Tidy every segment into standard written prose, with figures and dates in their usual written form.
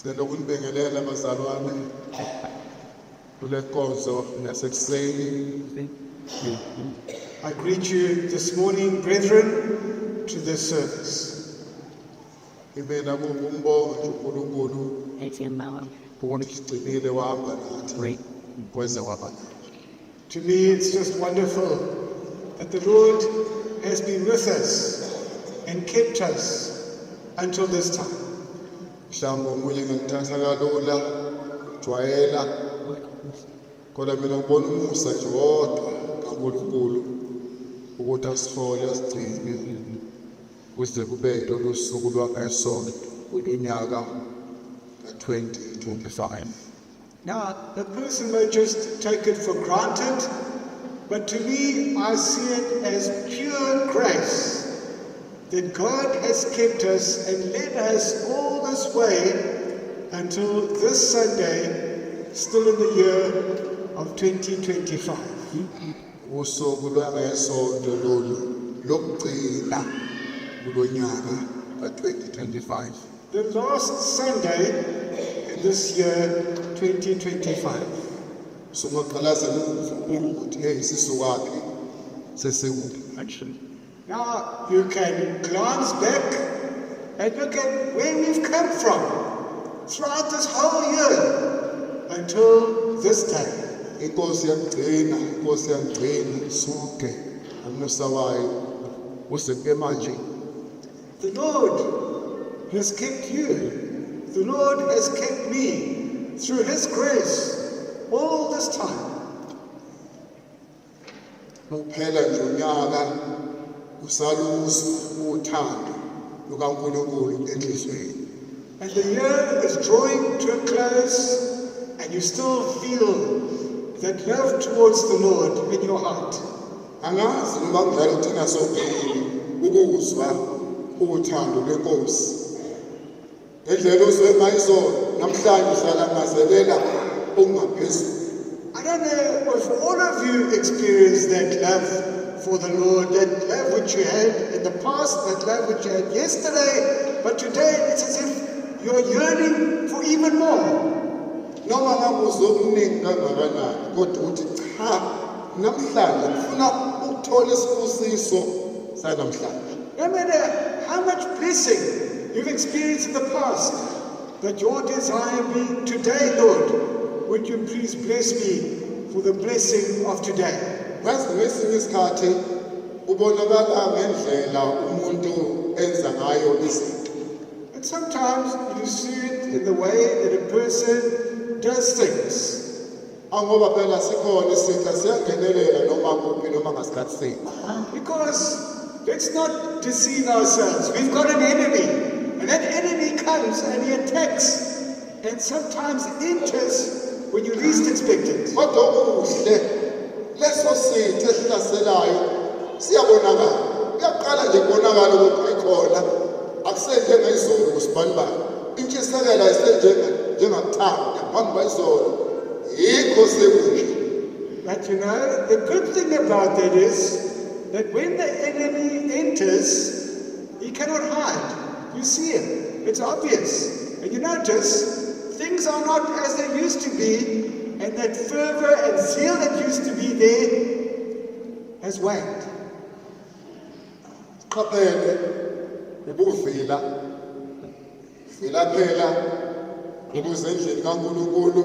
Cela ukunibingelela bazalwane kule nkonzo yasekuseni. I greet you this morning, brethren, to this service. Kimina kuwukumbonga nje uNkulunkulu ukuthi sigcinile wahamba nathi kweze kwaba. To me, it's just wonderful that the Lord has been with us and kept us until this time. Mhlawumbe omunye ngangithatha kalula jwayela, kodwa mina ngibona umusa nje wodwa kaNkulunkulu ukuthi asihole asigcine kuze kube lolu suku lwangesonto kunyaka ka-2025. Now, the person may just take it for granted, but to me, I see it as pure grace that God has kept us and led us all this way until this Sunday, still in the year of 2025. Usuku lwangesonto lolu lokugcina kulonyaka ka-2025. The last Sunday in this year, 2025. Sungaqalaza emuva ukuthi hey, sisukaphi, sesikuphi. Now you can glance back and look at where we've come from throughout this whole year until this day. Inkosi yamgcina, inkosi yamgcina sonke ngomusa wayo kuze kube manje. The Lord has kept you. The Lord has kept me through His grace all this time. Kuphela nje unyaka usaluzwa uthando lukaNkulunkulu enhliziyweni. And the year is drawing to a close, and you still feel that love towards the Lord in your heart. Angazi noma kunjalo thina sonke ukuzwa uthando lwenkosi ngendlela uzwe ngayizolo, namhlanje usalangazelela okungaphezulu. I don't know if all of you experience that love for the Lord, that love which you had in the past, that love which you had yesterday, but today it's as if you're yearning for even more. Noma ngabe uzwe okuningi kangakanani, kodwa uthi cha, namhlanje ngifuna ukuthola isibusiso sanamhlanje. No matter how much blessing you've experienced in the past, but your desire be today, "Lord, would you please bless me for the blessing of today?" Yazi, ngesinye isikhathi kubonakala ngendlela umuntu enza ngayo izinto. And sometimes you see it in the way that a person does things. Angoba phela sikhona isitha, siyangenelela noma kuphi noma ngasikhathi sini. Because let's not deceive ourselves. We've got an enemy. And that enemy comes and he attacks and sometimes enters when you least expect it. Kodwa okuhle, leso sitha esihlaselayo siyabonakala, kuyaqala nje kubonakala ukuthi ayikhona, akusenjengayizolo kusibanibani, intshisekelo ayisenjengakuthanda phambi kwayizolo, yikho sekunje. But the good thing about that is that when the enemy enters, he cannot hide. You see him. It's obvious. And you notice things are not as they used to be, and that fervor and zeal that used to be there has waned. Qaphele ubuvila vila phela ukuze endlini kaNkulunkulu,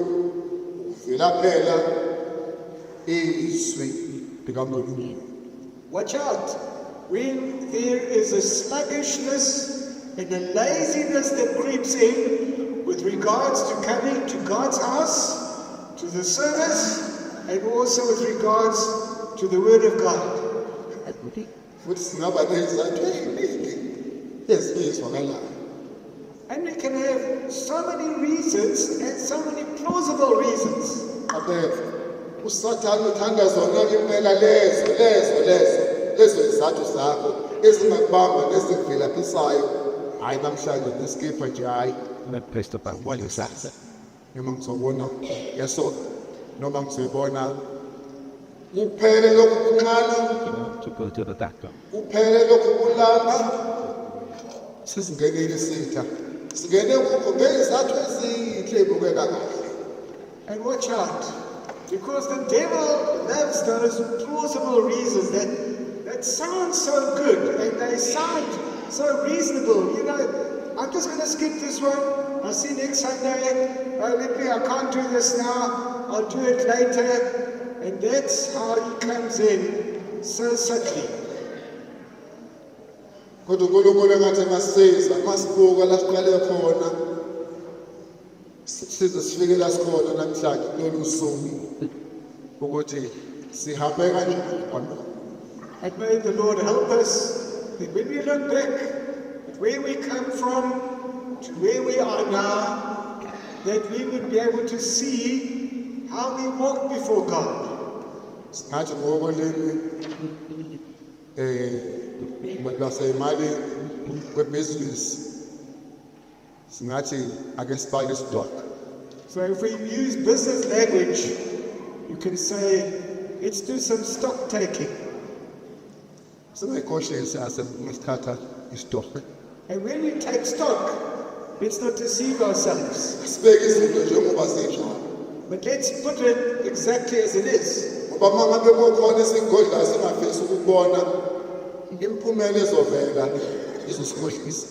uvila phela izwi likaNkulunkulu. Watch out when there is a sluggishness and a laziness that creeps in with regards to coming to God's house, to the service, and also with regards to the Word of God. Futhi singaba nezizathu ey'ningi ezizwakalayo. And we can have so many reasons and so many plausible reasons. Qaphela, usathane uthanda zona impela lezo izathu zakho ezingakubamba nezikuvilaphisayo. Hhayi, namhlanje nesikipa nje, hhayi, kusasa noma ngizobona yesonto noma ngizoyibona kuphele lokhu kunxana, kuphele lokhu kulamba, sizingenile isitha. Singene kukho ngezizathu ezinhle ebukeka kahle. And watch out, because the devil loves those plausible reasons that sound so good and they sound so reasonable. You know, I'm just going to skip this one. I'll see you next Sunday. Oh, I can't do this now. I'll do it later. And that's how he comes in so subtly. Kodwa uNkulunkulu engathi angasiza masibuka la siqale khona size sifike la sikhona namhlanje kulolu suku ukuthi sihambe kanjani khona. And may the Lord help us that when we look back at where we come from to where we are now, that we would be able to see how we walk before God. Singathi ngokolimi lwasemalini kwebhizinisi singathi ake sibale istock. So if we use business language, you can say, let's do some stock taking. Singayikhohlisi asesithatha istock. And when we take stock, let's not deceive ourselves, Sibeke izinto njengoba zinjalo. but let's put it exactly as it is. Ngoba uma ngabe kukhona esigodla singafisi ukubona imiphumela ezovela izosikhohlisa.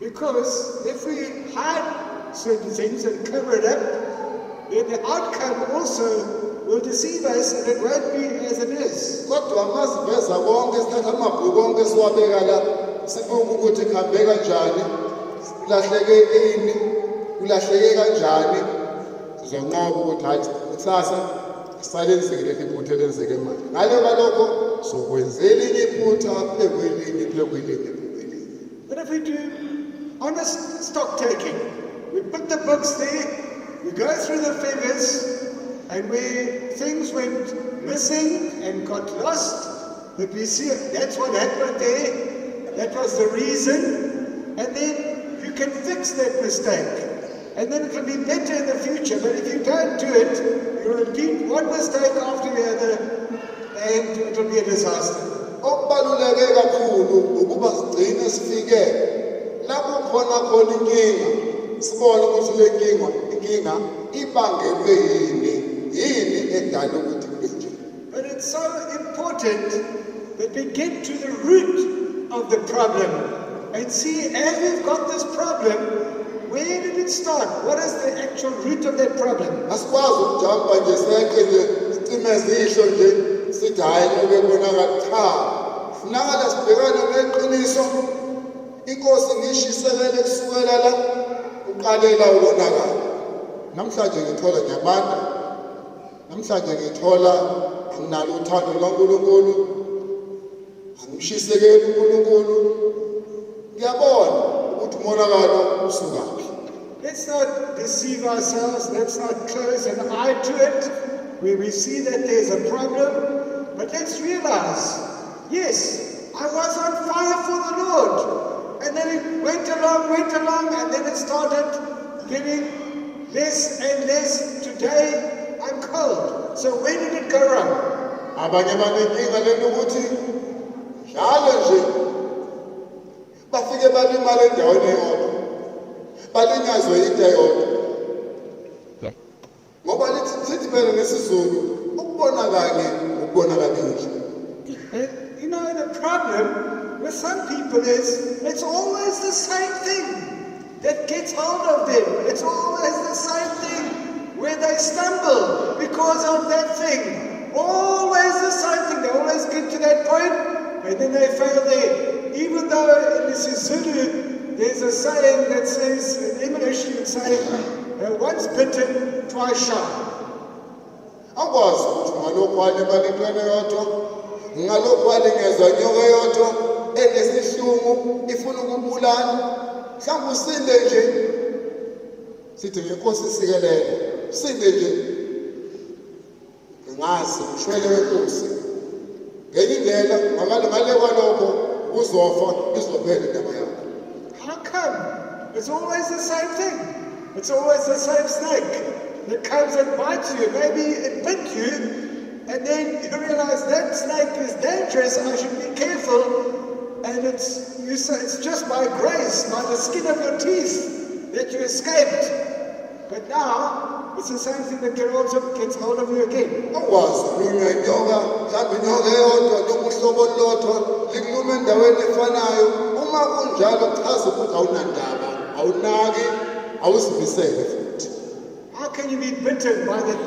Because if we hide certain things and cover it up, then the outcome also will deceive us and it won't be as it is. Kodwa masiveza konke sithatha amabhuku onke siwabeka la sibuke ukuthi kuhambe kanjani, kulahleke ini, kulahleke kanjani, sizonqoba ukuthi hayi kusasa salenzeke leli phutha elenzeke manje. Ngale kwalokho sokwenza elinye iphutha phezu kwelinye phezu kwelinye phezu kwelinye. But if we do honest stock taking, we put the books there, we go through the figures, and where things went missing and got lost, but we see that's what happened there, that was the reason, and then you can fix that mistake. And then it will be better in the future. But if you don't do it, you repeat one mistake after the other, and it will be a disaster. Okubaluleke kakhulu ukuba sigcine sifike lapho khona khona inkinga sibone ukuthi le inkinga ibangelwe yini yini edala ukuthi kube nje. But it's so important that we get to the root of the problem and see, as we've got this problem, where did it start? What is the actual root of that problem? Asikwazi ukujampa nje seqe nje sicimeze ihlo nje sithi hhayi kube kubonakala cha funakala sibhekane neqiniso inkosi ngishisekele kusukela la uqalela ukonakala. Namhlanje ngithola ngiyabanda, namhlanje ngithola anginalo uthando lukaNkulunkulu, angimshisekeli uNkulunkulu. Ngiyabona ukuthi umonakalo usukaphi. Let's not deceive ourselves. Let's not close an eye to it where we see that there's a problem. But let's realize, yes, I was on fire for the Lord. And then it went along, and then it started getting less and less. Today, I'm cold. So where did it go wrong? Abanye banenkinga lento ukuthi njalo nje bafike balimale endaweni eyodwa, balinyazwe into eyodwa. Ngoba lithi sithi phela ngesiZulu ukubona kanye ukubona kabili. And the problem with some people is it's always the same thing that gets hold of them. It's always the same thing where they stumble because of that thing. Always the same thing. They always get to that point and then they fail there. Even though in isiZulu there's a saying that says, in English you would say, once bitten, twice shy. Awukwazi ukuthi ngalokhu walimala intweni eyodwa, ngalokhu walinyazwa inyoka eyodwa enesihlungu ifuna ukubulala, mhlawumbe usinde nje, sithi ngenkosi isikelele, usinde nje, ngazi ushwele wenkosi ngenye indlela ngale kwalokho uzofa izophela indaba yakho. How come? It's always the same thing. It's always the same snake that comes and bites you. Maybe it bit you, and then you realize that snake is dangerous, I should be careful. And it's, you say, it's just by grace, by the skin of your teeth, that you escaped. But now, it's the same thing that can also gets hold of you again. Awukwazi ukulunywa inyoka, mhlawumbe inyoka eyodwa noma uhlobo olulodwa likuluma endaweni efanayo. Uma kunjalo kuchaza ukuthi awunandaba, awunaki, awuzimisele futhi. How can you be bitten by that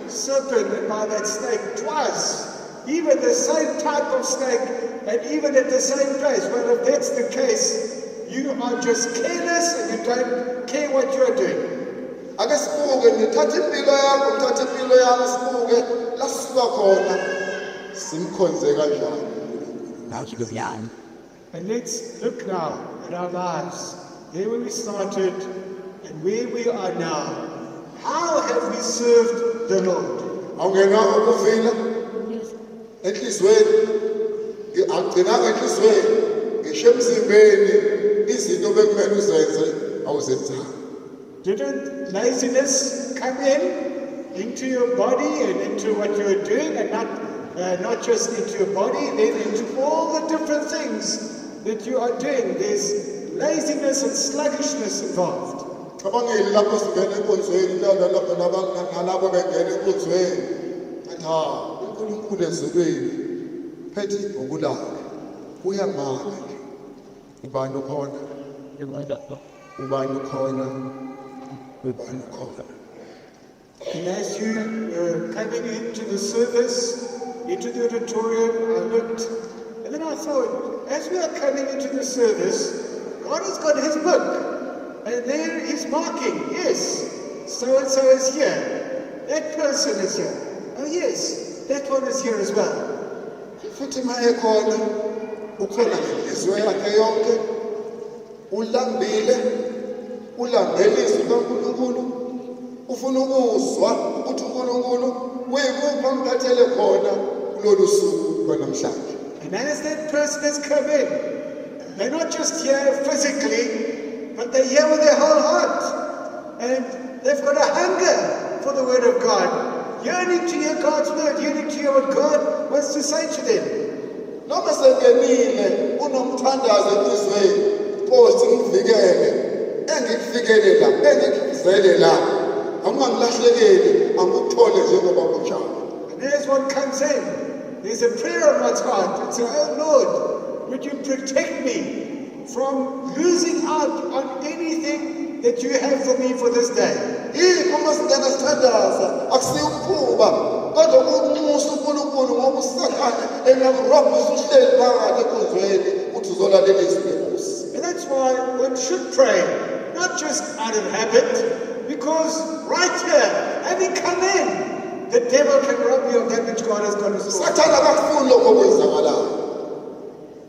serpent and by that snake twice? Even the same type of snake and even at the same place. Well, if that's the case, you are just careless and you don't care what you are doing. Ake sibuke, nithathe impilo yakho, ngithathe impilo yami, sibuke la sisuka khona, simkhonze kanjani uNkulunkulu. And let's look now at our lives, there where we started and where we are now. How have we served the Lord? Awungenanga ukuvila enhliziyweni, akugcinanga enhliziyweni, ngisho emzimbeni izinto bekumele uzenze awuzenzanga. Didn't laziness come in into your body and into what you were doing, and not just into your body, then into all the different things that you are doing? There's laziness and sluggishness involved. Cabangile lapho singena enkonzweni, lapho nalabo bengena enkonzweni, athi ha, uNkulunkulu ezulwini phethe ibhuku lakhe, uyamaka nje ubani ukhona, ubani ukhona, ubani ukhona. And as you were coming into the service, into the auditorium, I looked, and then I thought, as we are coming into the service, God has got his book, and there he's marking, yes, so-and-so is here, that person is here, oh yes, that one is here as well. Futhi uma ekhona, ukhona ngenhliziyo yakhe yonke, ulambile, ulambele izwi kaNkulunkulu, ufuna ukuzwa ukuthi uNkulunkulu uyikuphi amphathele khona kulolu suku lwanamhlanje. And as that person has come in, they're not just here physically, but they're here with their whole heart. And they've got a hunger for the Word of God, yearning to hear God's Word, yearning to hear what God wants to say to them. Noma sengenile unomthandazo enhliziyweni, Nkosi ngivikele, engikufikele la, engikuzele la, angungangilahlekeli, angikuthole njengoba kunjalo. And as one comes in, there's a prayer on one's heart and say, Oh Lord, would you protect me from losing out on anything that you have for me for this day? Yikho uma singena sithandaza akusiyo umkhuba, kodwa ukunxusa uNkulunkulu ngoba uSathane engakurobha usuhleli phakathi enkonzweni uthi uzolalela izwi lenkosi. And that's why one should pray, not just out of habit, because right here, having come in, the devil can rob you of that which God has got in store. Sathane akakufuni lokho okwenzakalayo.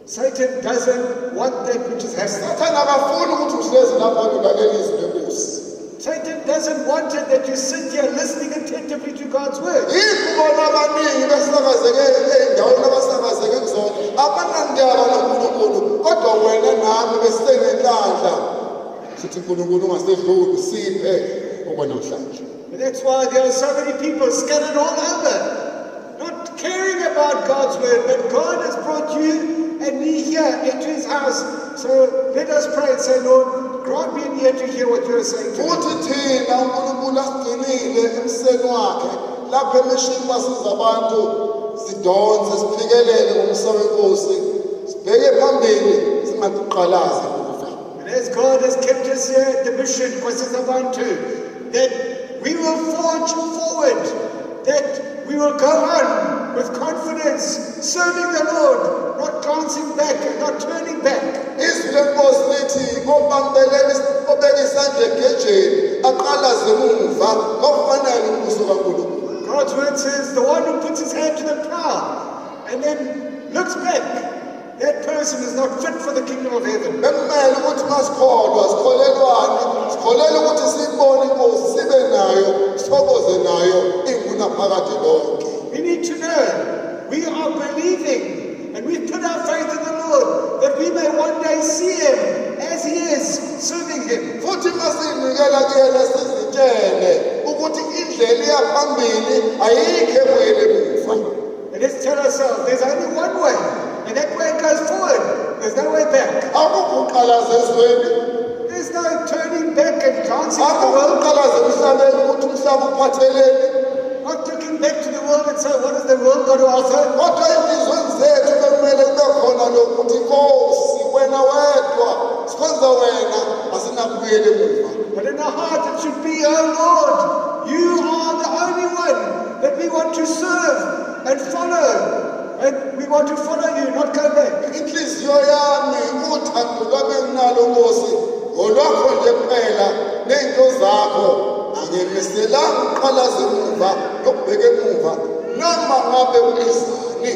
Satan doesn't want that which is happening. Sathane akafuni ukuthi uhlezi lapha ulalela izwi lenkosi. Satan doesn't want it that you sit here listening attentively to God's word. Yikho ubona abaningi besakazeke ey'ndaweni abasakazeke kuzona, abanandaba noNkulunkulu, kodwa wena nami besisenenhlanhla sithi uNkulunkulu ungasedluli, siphe okwanamhlanje. And that's why there are so many people scattered all over, not caring about God's word, but God has brought you and me here into his house. So let us pray and say, Lord, grant me an ear to hear what you are saying to me. Futhi thina uNkulunkulu asigcinile emseni wakhe lapha emishini basiza abantu, sidonse siphikelele ngomsa wenkosi, sibheke phambili, singaqalazi emuva. And as God has kept us here at the mission, KwaSizabantu, that we will forge forward, that we will go on with confidence, serving the Lord, not glancing back and not turning back. Izwi lenkosi lithi obambelele obeka isandla egejeni aqalaze emuva kofanele umbuso kaNkulunkulu. God's word says the one who puts his hand to the plow and then looks back, that person is not fit for the kingdom of heaven. Bekumele ukuthi masikholwa sikholelwane, sikholele ukuthi sibone inkosi, sibe nayo, sithokoze nayo ingunaphakade lonke. We need to know we are believing and we put our faith in the Lord that we may one day see him as he is, serving him. Futhi masinikela kuyena sizitshele ukuthi indlela iya phambili, ayikho ebuyele emuva. And let's tell ourselves there's only one way, and that way goes forward. There's no way back. Akukho uqalaza ezweni. There's no turning back and glancing at the world, Akuqalaze emhlabeni ukuthi umhlaba uphatheleni, not looking back to the world and say, what has the world got to offer? Kodwa enhliziyweni zethu bekumele kube khona lokhu ukuthi Nkosi wena wedwa sikhonza wena asinakubuyela emuva. But in our heart it should be, oh Lord, you are the only one that we want to serve and follow. And we want to follow you, not go back. Inhliziyo yami uthando lwami enginalo Nkosi ngolwakho nje kuphela ney'nto zakho angimiselanga ukuqalaza emuva nokubheka emuva noma ngabe kubizani.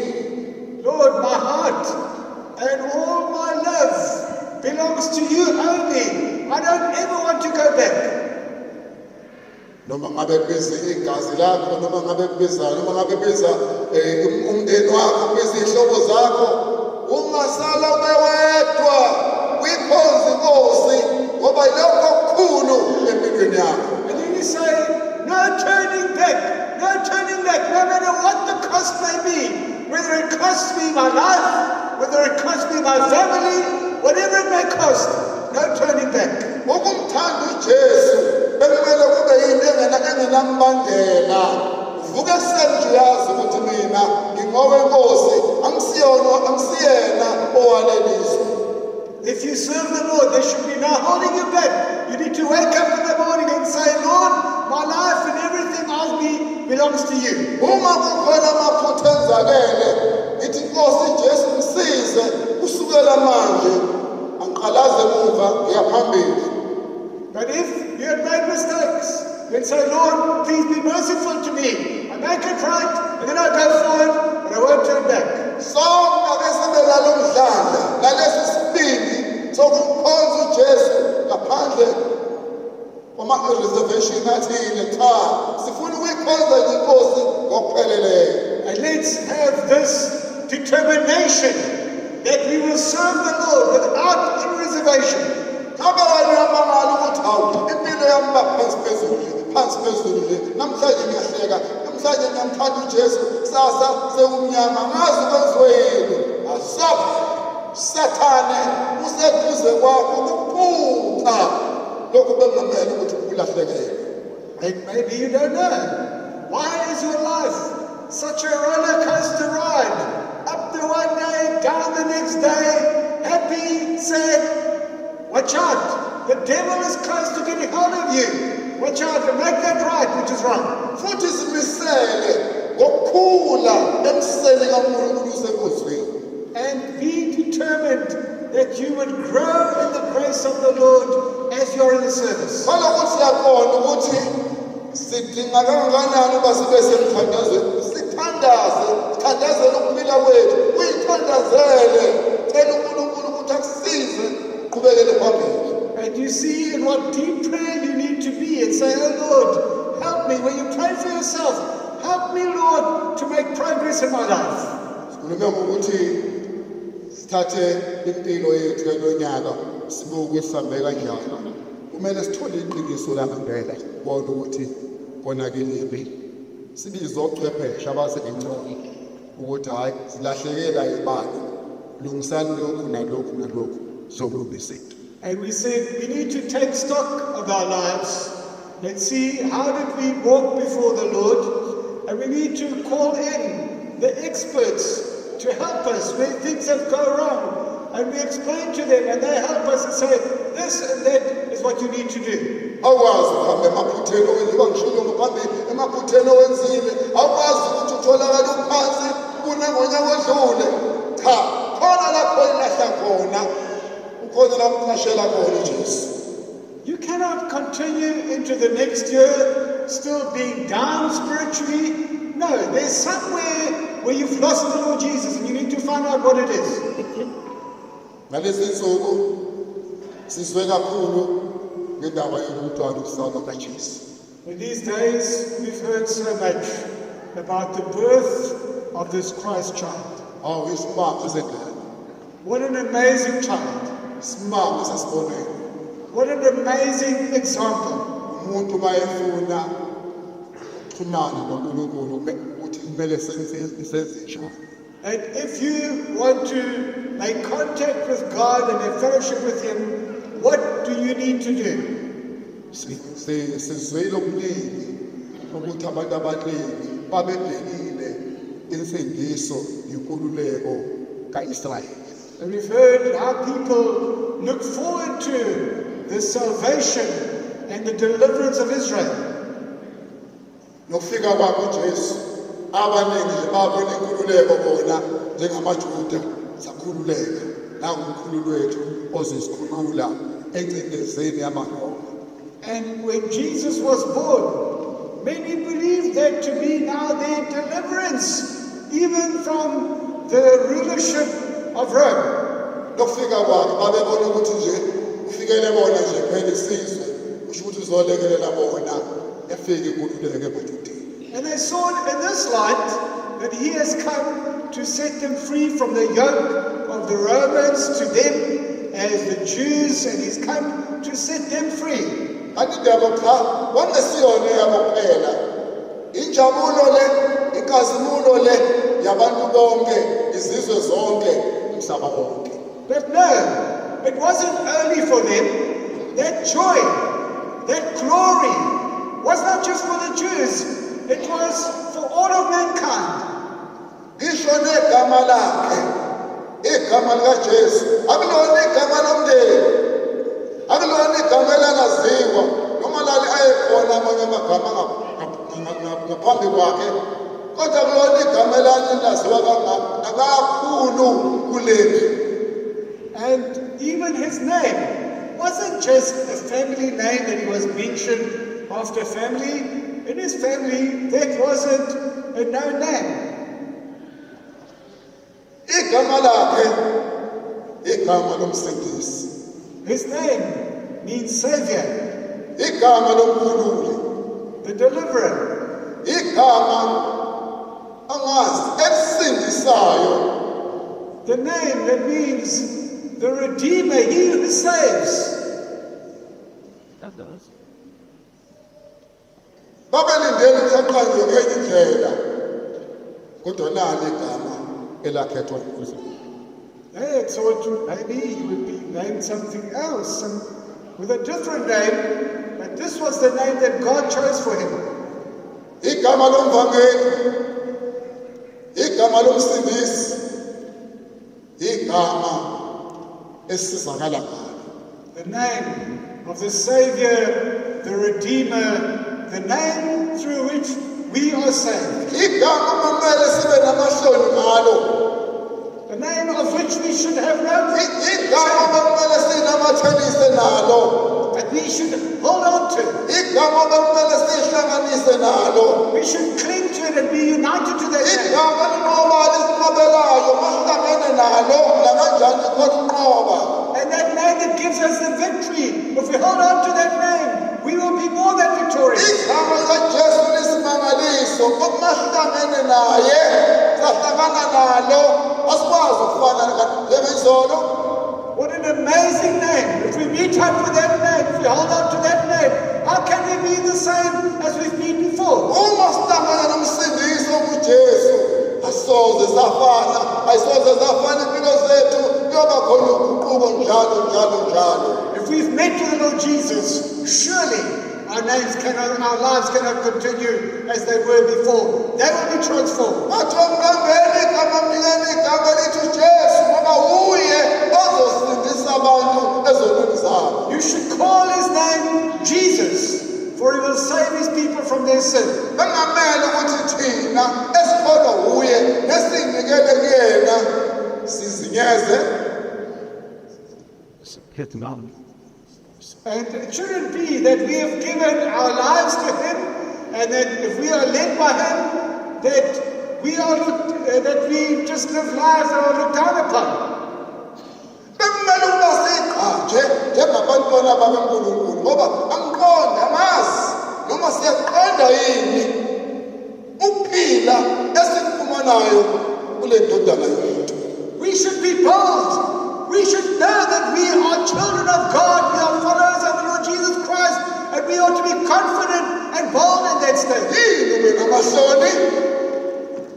Lord, my heart and all my love belongs to you only. I don't ever want to go back. Noma ngabe kubiza igazi lakho noma ngabe kubiza noma ngabe kubiza umndeni wakho kubiza iy'hlobo zakho ungasala ube wedwa uyikhonze inkosi ngoba yilokho okukhulu empilweni yakho. And then you say, no turning back, no turning back, no matter what the cost may be, whether it costs me my life, whether it costs me my family, whatever it may cost, no turning back. Ukumthanda uJesu bekumele kube yinto engenambandela uvuke ekuseni nje uyazi ukuthi mina ngingowenkosi angisiyona angisiyena owalelizwe. If you serve the Lord, there should be no holding you back. You need to wake up in the morning and say, Lord, my life and everything of me belongs to you. Uma kukhona amaphutha enzakele ngithi Nkosi Jesu ngisize kusukela manje angiqalaze emuva ngiya phambili. But if you have made mistakes, then say, Lord, please be merciful to me. I make it right, and then I go forward, but I won't turn back. Sonke ake sibe nalo mdlandla nalesi sibindi sokumkhonza uJesu ngaphandle kwama-reservation athile cha sifuna ukuyikhonza nje inkosi ngokupheleleyo. And let's have this determination that we will serve the Lord without any reservation. Ngabe wena uyamangala ukuthi hawu impilo yami iba phansi phezulu nje phansi phezulu nje namhlanje ngiyahleka namhlanje ngiyamthanda uJesu kusasa sekumnyama ngazi kwenziwe yini asop sathane useduze kwakho ukuphupha lokhu bekungamele ukuthi kulahlekele. And maybe you don't know. Why is your life such a roller coaster ride? Up the one day, down the next day, happy, sad. Watch out. The devil is close to getting hold of you. Watch out and make that right, which is wrong. Futhi simisele ngokukhula emseni kaNkulunkulu usenkonzweni. And be determined that you would grow in the grace of the Lord as you are in the service. Nalokuthi siyaqonda ukuthi sidinga kangakanani uba sibe semthandazweni sithandaze sithandazele ukuphila kwethu uyithandazele cela uNkulunkulu ukuthi akusize uqhubekele phambili. And you see in what deep prayer you need to be and say, oh Lord, help me. When you pray for yourself, help me, Lord, to make progress in my life. Sikhulume ngokuthi sithathe impilo yethu yalonyaka sibuke ukuthi sihambe kanjani kumele sithole iqiniso langempela kubona ukuthi konakelephi sibize ochwepheshe abasencoko ukuthi hayi silahlekela ibani lungisani lokhu nalokhu nalokhu zokulungisa into. And we said we need to take stock of our lives. Let's see how did we walk before the Lord, and we need to call in the experts to help us where things have gone wrong, and we explain to them and they help us and say this and that is what you need to do. Awukwazi ukuhamba emaphutheni owenziwa ngishilo ngaphambili emaphutheni owenzile awukwazi ukuthi utholakale uphansi kunangonyaka odlule cha khona lapho ilahla khona ukhona lapho ucashela khona uJesu. You cannot continue into the next year still being down spiritually. No, there's somewhere where you've lost the Lord Jesus and you need to find out what it is. Ngalezi nsuku sizwe kakhulu ngendaba yomntwana ukuzalwa kaJesu. In these days, we've heard so much about the birth of this Christ child. Awu isimanga sengane. What an amazing child. Isimanga sesibonelo. What an amazing example. Umuntu mayefuna ukuxhumana noNkulunkulu ukuthi kumele senze njani. And if you want to make contact with God and have fellowship with Him, what do you need to do? Sizwile okuningi ukuthi abantu abaningi babebhekile insindiso inkululeko kaIsrayeli. And we've heard how people look forward to the salvation and the deliverance of Israel. Nokufika kwakhe uJesu abaningi nje babona inkululeko bona njengamaJuda sakhululeka nangumkhululi wethu ozosikhulula encindezeni yamaRoma. And when Jesus was born, many believed that to be now their deliverance, even from the rulership of Rome. Nokufika kwakhe babebona ukuthi nje ufikele bona nje phela isizwe kusho ukuthi uzolekelela bona efike inkululeko emaJudeni. And they saw it in this light that he has come to set them free from the yoke of the Romans to them as the Jews, and he's come to set them free. Kanti indaba cha wangesiyona yabo kuphela injabulo le inkazimulo le yabantu bonke izizwe zonke umhlaba wonke. But no, it wasn't only for them. That joy, that glory was not just for the Jews, it was for all of mankind. Ngisho negama lakhe igama likaJesu akulona igama lomndeni akulona igama elalaziwa noma lali ayekhona amanye amagama ngaphambi kwakhe kodwa kulona igama elalilaziwa kakhulu kuleli. And even his name wasn't just a family name that he was mentioned after family. In his family, that wasn't a known name. Igama lakhe igama lomsindisi. His name means Savior, igama lomkhululi, the deliverer, igama angazi elisindisayo, the name that means the Redeemer, he who saves. That does. Babelindele ukuthi aqanjwe ngenye indlela kodwa nali igama elakhethwa uNkulunkulu. They had thought maybe he would be named something else, with a different name, but this was the name that God chose for him. Igama lomvangeli igama lomsindisi igama esizakala ngalo. The name of the Savior, the Redeemer, the name through which we are saved. Igama kumele sibe namahloni ngalo. The name of which we should have no Igama kumele sinamathelise nalo. that we should hold on to. Igama kumele sihlanganise nalo. We should cling to it and be united to that name. Igama linqoba lisinqobelayo masihlangene nalo nakanjani khona unqoba. And that name that gives us the victory, if we hold on to that name, we will be more than victorious. Igama likaJesu lisimangaliso okumahlangene naye sahlangana nalo asikwazi ukufana njengezolo. What an amazing name. If we meet up with that name, if we hold on to that name, how can we be the same as we've been before? Uma sihlangana nomsindisi onguJesu asoze safana ayisoze safana impilo zethu kuyoba khona uguquko njalo njalo njalo. If we've met with the Lord Jesus, surely our names cannot, our lives cannot continue as they were before. They will be transformed. Bathiwa mqambeni igama mnikeni igama elithi uJesu ngoba uye ozosindisa abantu ezonweni zabo. You should call his name Jesus, for he will save his people from their sin. Bengamele ukuthi thina esikholwa uye nesinikele kuyena sizinyeze. Hit them out. And it shouldn't be that we have given our lives to him, and that if we are led by him, that we are looked, that we just live lives that are looked down upon. Bekumele ukuba siqhaje njengabantwana bakaNkulunkulu ngoba angiqondi amazi noma siyaqonda yini ukuphila esikufumanayo kule ndodana yomuntu. We should be bold. We should know that we are children of God. We are followers of the Lord Jesus Christ, and we ought to be confident and bold in that state. Yini ube namahloni?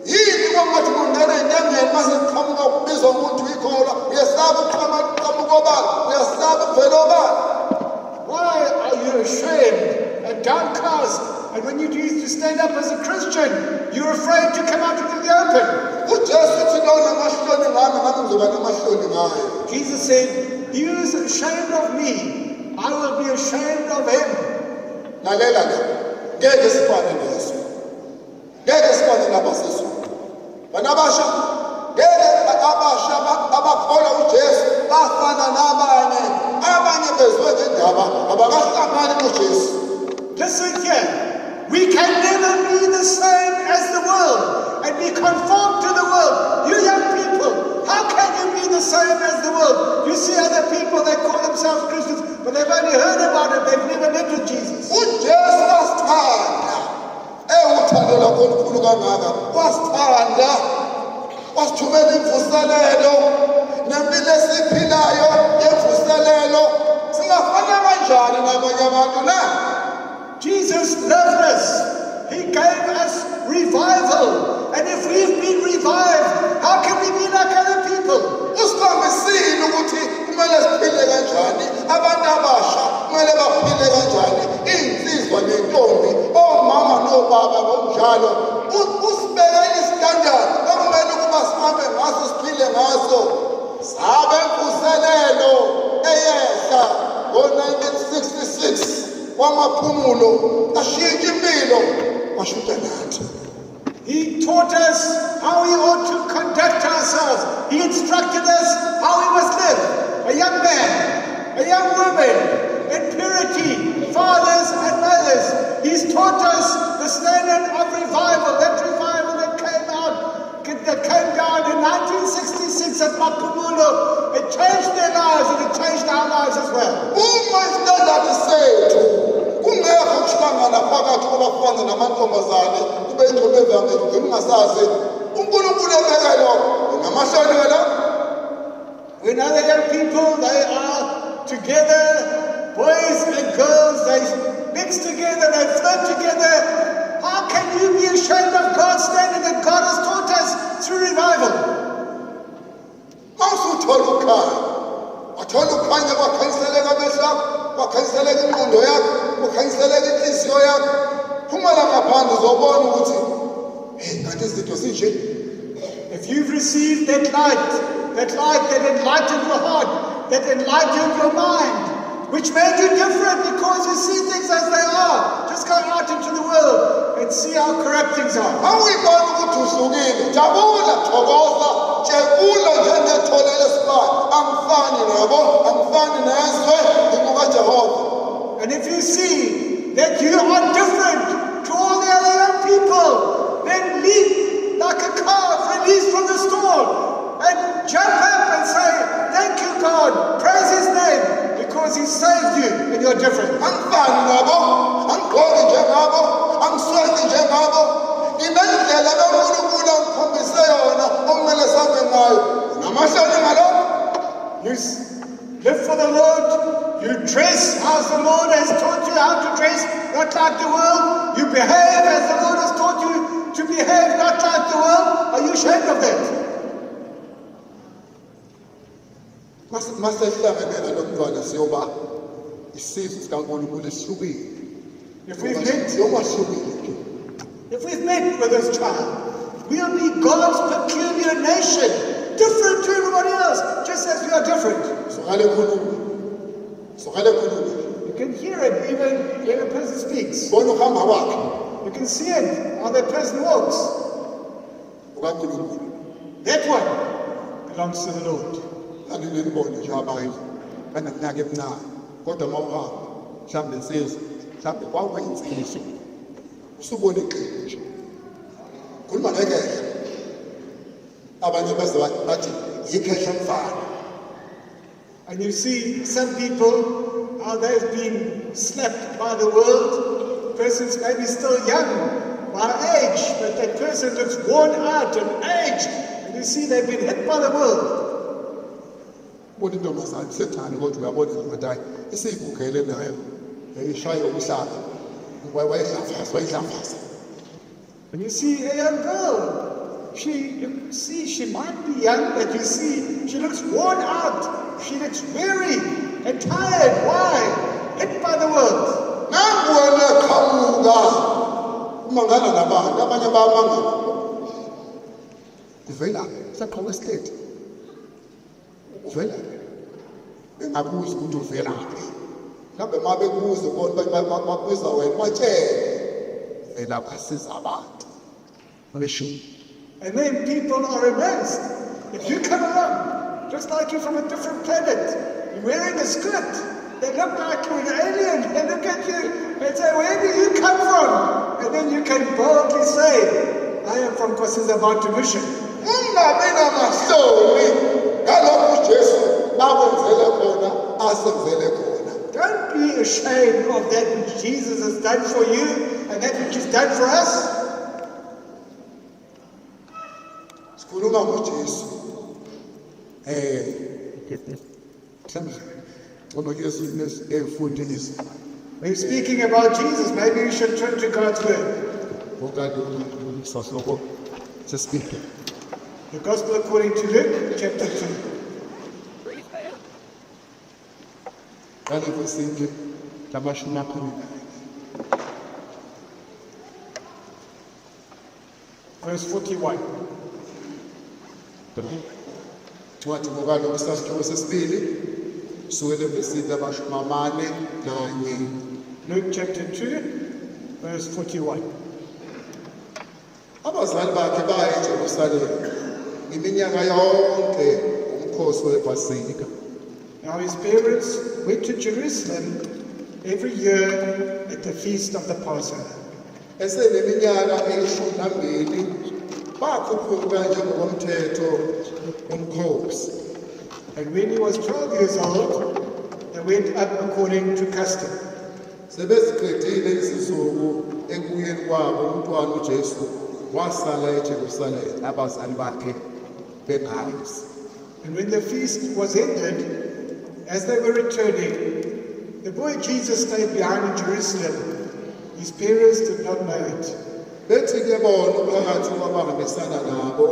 Yini kwangathi kungena enyangeni mase kuqhamuka kubizwa umuntu ikholwa uyasaba ukuqhamuka obala uyasaba ukuvela obala. Why are you ashamed stand up as a Christian, you're afraid to come out into the open. UJesu uthi lo namahloni ngami, nami ngizoba namahloni ngayo. Jesus said, "He who is ashamed of me, I will be ashamed of him." Lalela la, ngeke sifane nezwe, ngeke sifane nabasezulu. Bana abasha, ngeke abasha abakholwa uJesu bafana nabanye. Abanye bezwe ngendaba abakahlangani noJesu. Listen here. We can never be the same as the world and be conformed to the world. You young people, how can you be the same as the world? You see other people that call themselves Christians, but they've only heard about it, they've never met with Jesus. UJesu wasithanda, ewuthando lakho olukhulu kangaka, wasithanda, wasithumela imvuselelo nempilo esiyiphilayo yemvuselelo. Singafana kanjani nabanye abantu na? Jesus loved us. He gave us revival. And if we've been revived, how can we be like other people? Usikhombisile ukuthi kumele siphile kanjani, abantu abasha kumele baphile kanjani, iy'nsizwa nentombi, omama nobaba ngokunjalo. Usibekele istandard okumele ukuba sihambe ngaso, siphile ngaso. Sabe imvuselelo eyehla ngo-1966 kwamaphumulo, ashintsha impilo, washintsha nathi. He taught us how we ought to conduct ourselves. He instructed us how we must live. A young man, a young woman, in purity, fathers and mothers. He's taught us the standard of revival, that revival that came out, that came down in 1966 at Mapumulo. It changed their lives and it changed our lives as well. Uma istandard sethu kungekho ukuhlangana phakathi kwabafana namantombazane, kube ingxube evangeli, ugcina ungasazi uNkulunkulu ebeke lokho, unamahloni wena? When other young people, they are together, boys and girls, they mix together, they flirt together. How can you be ashamed of God's standard that God has taught us through revival? Mawusuthola ukhanya, wathola ukukhanya, kwakhanyiseleka amehlo akho, kwakhanyiseleka ingqondo yakho, kwakhanyiseleka inhliziyo yakho, phumela ngaphandle, uzobona ukuthi hey, kanti izinto zinje. If you've received that light that enlightened your heart, that enlightened your mind, which made you different because you see things as they are, just go out into the world and see how corrupt things are. Mawuyibona ukuthi uhlukile, jabula, thokoza, tshekula njengethole lesibani. Angifani nabo, angifani nezwe, ngingokaJehova. And if you see that you are different to all the other young people, then leap like a calf released from the stall and jump up and say, "Thank you, God." Praise His name because He saved you and you're different. Angifani nabo, angigqoki njengabo, angiswenki njengabo, nginendlela kaNkulunkulu angikhombise yona okumele sihambe ngayo. Namahloni ngalokho? You live for the Lord. You dress as the Lord has taught you how to dress, not like the world. You behave as the Lord has taught you to behave, not like the world. Are you ashamed of that? Masehlanganela lo mntwana, siyoba isizwe sikaNkulunkulu esihlukile. If we've met, Siyobahlukile nje. If we've met with this child, we'll be God's peculiar nation, different to everybody else, just as we are different. Sokale khuluma, sokale khuluma. You can hear it even when a person speaks. Bona ukuhamba kwakhe. You can see it how that person walks. UkaNkulunkulu. That one belongs to the Lord. Anginenibone nje abanye baneminyaka emincane, kodwa uma uhamba, mhlawumbe insizwa, mhlawumbe kwakuyinsizwa, usubona iqembu nje, khuluma ngekehla, abanye baze bathi yikhehla mfana. And you see some people, how they've been slapped by the world. Person's maybe still young by age, but that person looks worn out and aged. And you see they've been hit by the world. Ubona intombazane isencane, kodwa uyabona ukuthi hayi, isiyigugele nayo, ishaye umhlaba, wayehlafaza, wayehlafaza. When you see a young girl, you see she might be young, but you see she looks worn out. She looks weary and tired. Why? Hit by the world. Nangu wena eqhamuka Kumangala nabantu abanye bayamangala. Uvela saqhawe isiketi. Uvela. Bengabuzi ukuthi uvelaphi. Mhlawumbe uma bekubuza ubona bakubuza wena batshele. Vela basiza abantu. And then people are amazed. If you come along, just like you're from a different planet, you're wearing a skirt, they look like you're an alien. They look at you and say, "Where do you come from?" And then you can boldly say, "I am from KwaSizabantu Mission." Ungabi namahloni ngalokhu uJesu akwenzele khona asenzele khona. Don't be ashamed of that which Jesus has done for you and that which he's done for us. Sikhuluma ngoJesu. Mhlawumbe ngoba Jesu efundisa. We're speaking about Jesus. Maybe we should turn to God's word. Ngokade isahluko sesibili. The Gospel according to Luke, chapter 2. Qala kwesine 24. Verse 41. Incwadi ngokaLuka isahluko sesibili sukela evesini 41. Luke chapter 2, verse 41. Abazali bakhe baya eJerusalema iminyaka yonke umkhosi wePasika. Now his parents went to Jerusalem every year at the feast of the Passover. Eseneminyaka 12 bakhuphuka njengokomthetho umkhosi. And when he was 12 years old, they went up according to custom. Sebeziqedile izinsuku ekubuyeni kwabo umntwana uJesu wasala eJerusalema abazali bakhe bengazi. And when the feast was ended, as they were returning, the boy Jesus stayed behind in Jerusalem. His parents did not know it. Bethi ke bona phakathi kwabahambisana nabo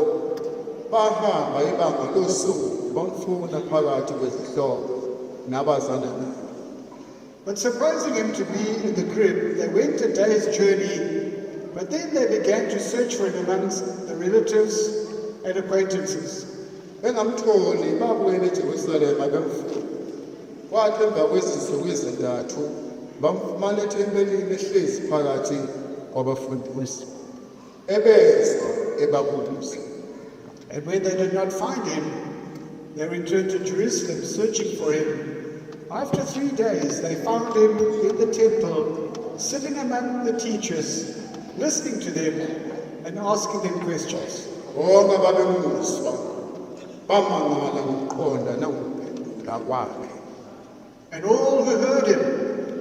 bahamba ibanga losuku bamfuna phakathi kwezihlobo nabazana nabo. But supposing him to be in the group, they went a day's journey, but then they began to search for him amongst the relatives and acquaintances. Bengamtholi babuyela eJerusalema bemfuna. Kwathi emva kwezinsuku ezintathu bamfumana ethempelini ehlezi phakathi kwabafundisi ebezwa ebabuza. And when they did not find him, they returned to Jerusalem, searching for him. After 3 days, they found him in the temple, sitting among the teachers, listening to them and asking them questions. Bonke ababemuzwa bamangala ngokuqonda nangokuphendula kwakhe. And all who heard him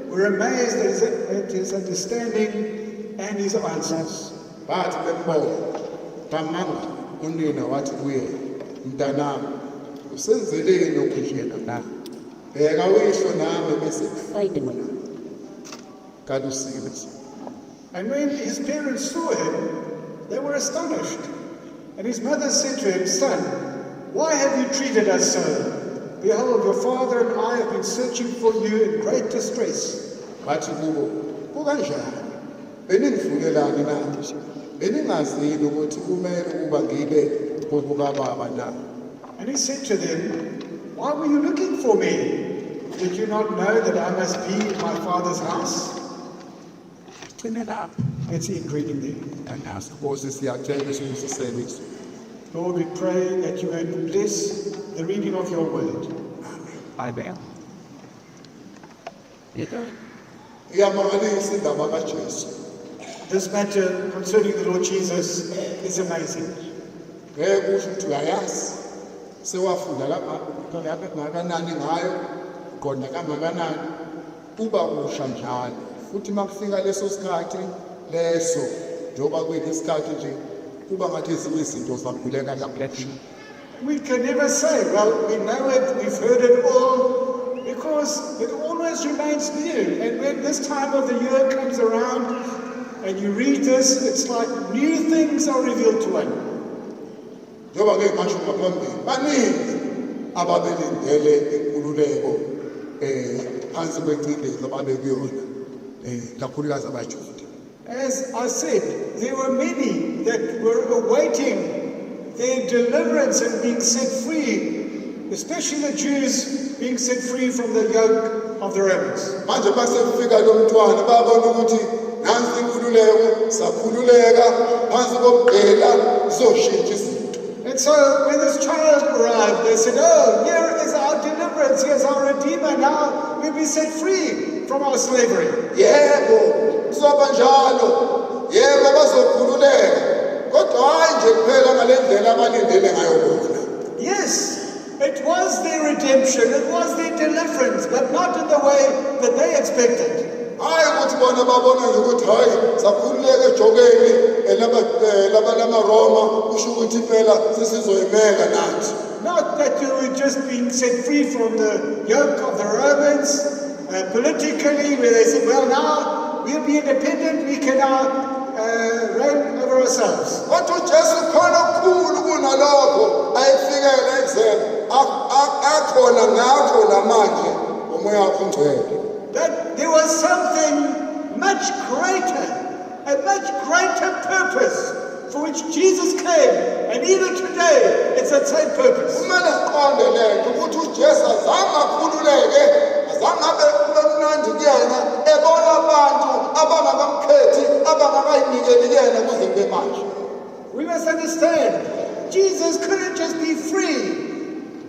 were amazed at his understanding and his answers. Bathi bembona bamangala. Unina wathi kuye, "Mntanami, usenzeleni okunjena na? Bheka uyihlo nami besikufuna." Kalusizi. And when his parents saw him, they were astonished. And his mother said to him, "Son, why have you treated us so? Behold, your father and I have been searching for you in great distress." Bathi kubo, "Kukanjani? Beningifunelani na? Beningazini ukuthi kumele ukuba ngibe kokukababa na?" And he said to them, "Why were you looking for me? Did you not know that I must be in my Father's house?" Gcine lapho. Let's end reading there. Thandaza. Nkosi siyacela usibusisele izwi. Lord, we pray that you would bless the reading of your word. Amen. Iyamangalisa indaba kaJesu. This matter concerning the Lord Jesus is amazing. Ngeke usho ukuthi uyayazi. Sewafunda kangakanani ngayo, qonda kangakanani, kuba kusha njalo. Futhi makufika leso sikhathi leso, njengoba kuyisikhathi nje, kuba ngathi ezinye izinto zambuleka kahle. We can never say, well, we know it, we've heard it all, because it always remains new. And when this time of the year comes around and you read this, it's like new things are revealed to one. Njengoba ngeke ngasho ngaphambili, baningi ababelindele inkululeko phansi kwengcindezi ababekuyona, kakhulukazi abaJuda. As I said, there were many that were awaiting their deliverance and being set free, especially the Jews being set free from the yoke of the Romans. Manje masefika lo mntwana babona ukuthi nansi inkululeko, sakhululeka phansi kobugqila, zoshintsha izinto. And so when this child arrived, they said, "Oh, here is our deliverance, here's our Redeemer, now we'll be set free from our slavery." Yebo, kuzoba njalo, yebo, bazokhululeka, kodwa hhayi nje kuphela ngale ndlela abalindele ngayo bona. Yes, it was their redemption, it was their deliverance, but not in the way that they expected. Hhayi ukuthi bona babona nje ukuthi hhayi sakhululeka ejokeni lamaroma, kusho ukuthi impela sesizoyimela nathi. Not that you were just being set free from the yoke of the Romans politically, where they said, "Well, now we'll be independent, we can now reign over ourselves." Kodwa uJesu khona okukhulu kunalokho ayefikela ekuzeni akhona ngakho namanje umoya wakho ongcwele. That there was something much greater, a much greater purpose for which Jesus came, and even today it's that same purpose. Kumele siqonde lento ukuthi uJesu azange akhululeke, azange abe kube mnandi kuyena ebona abantu abangakamkhethi, abangakayinikeli kuyena kuze kube manje. We must understand, Jesus couldn't just be free.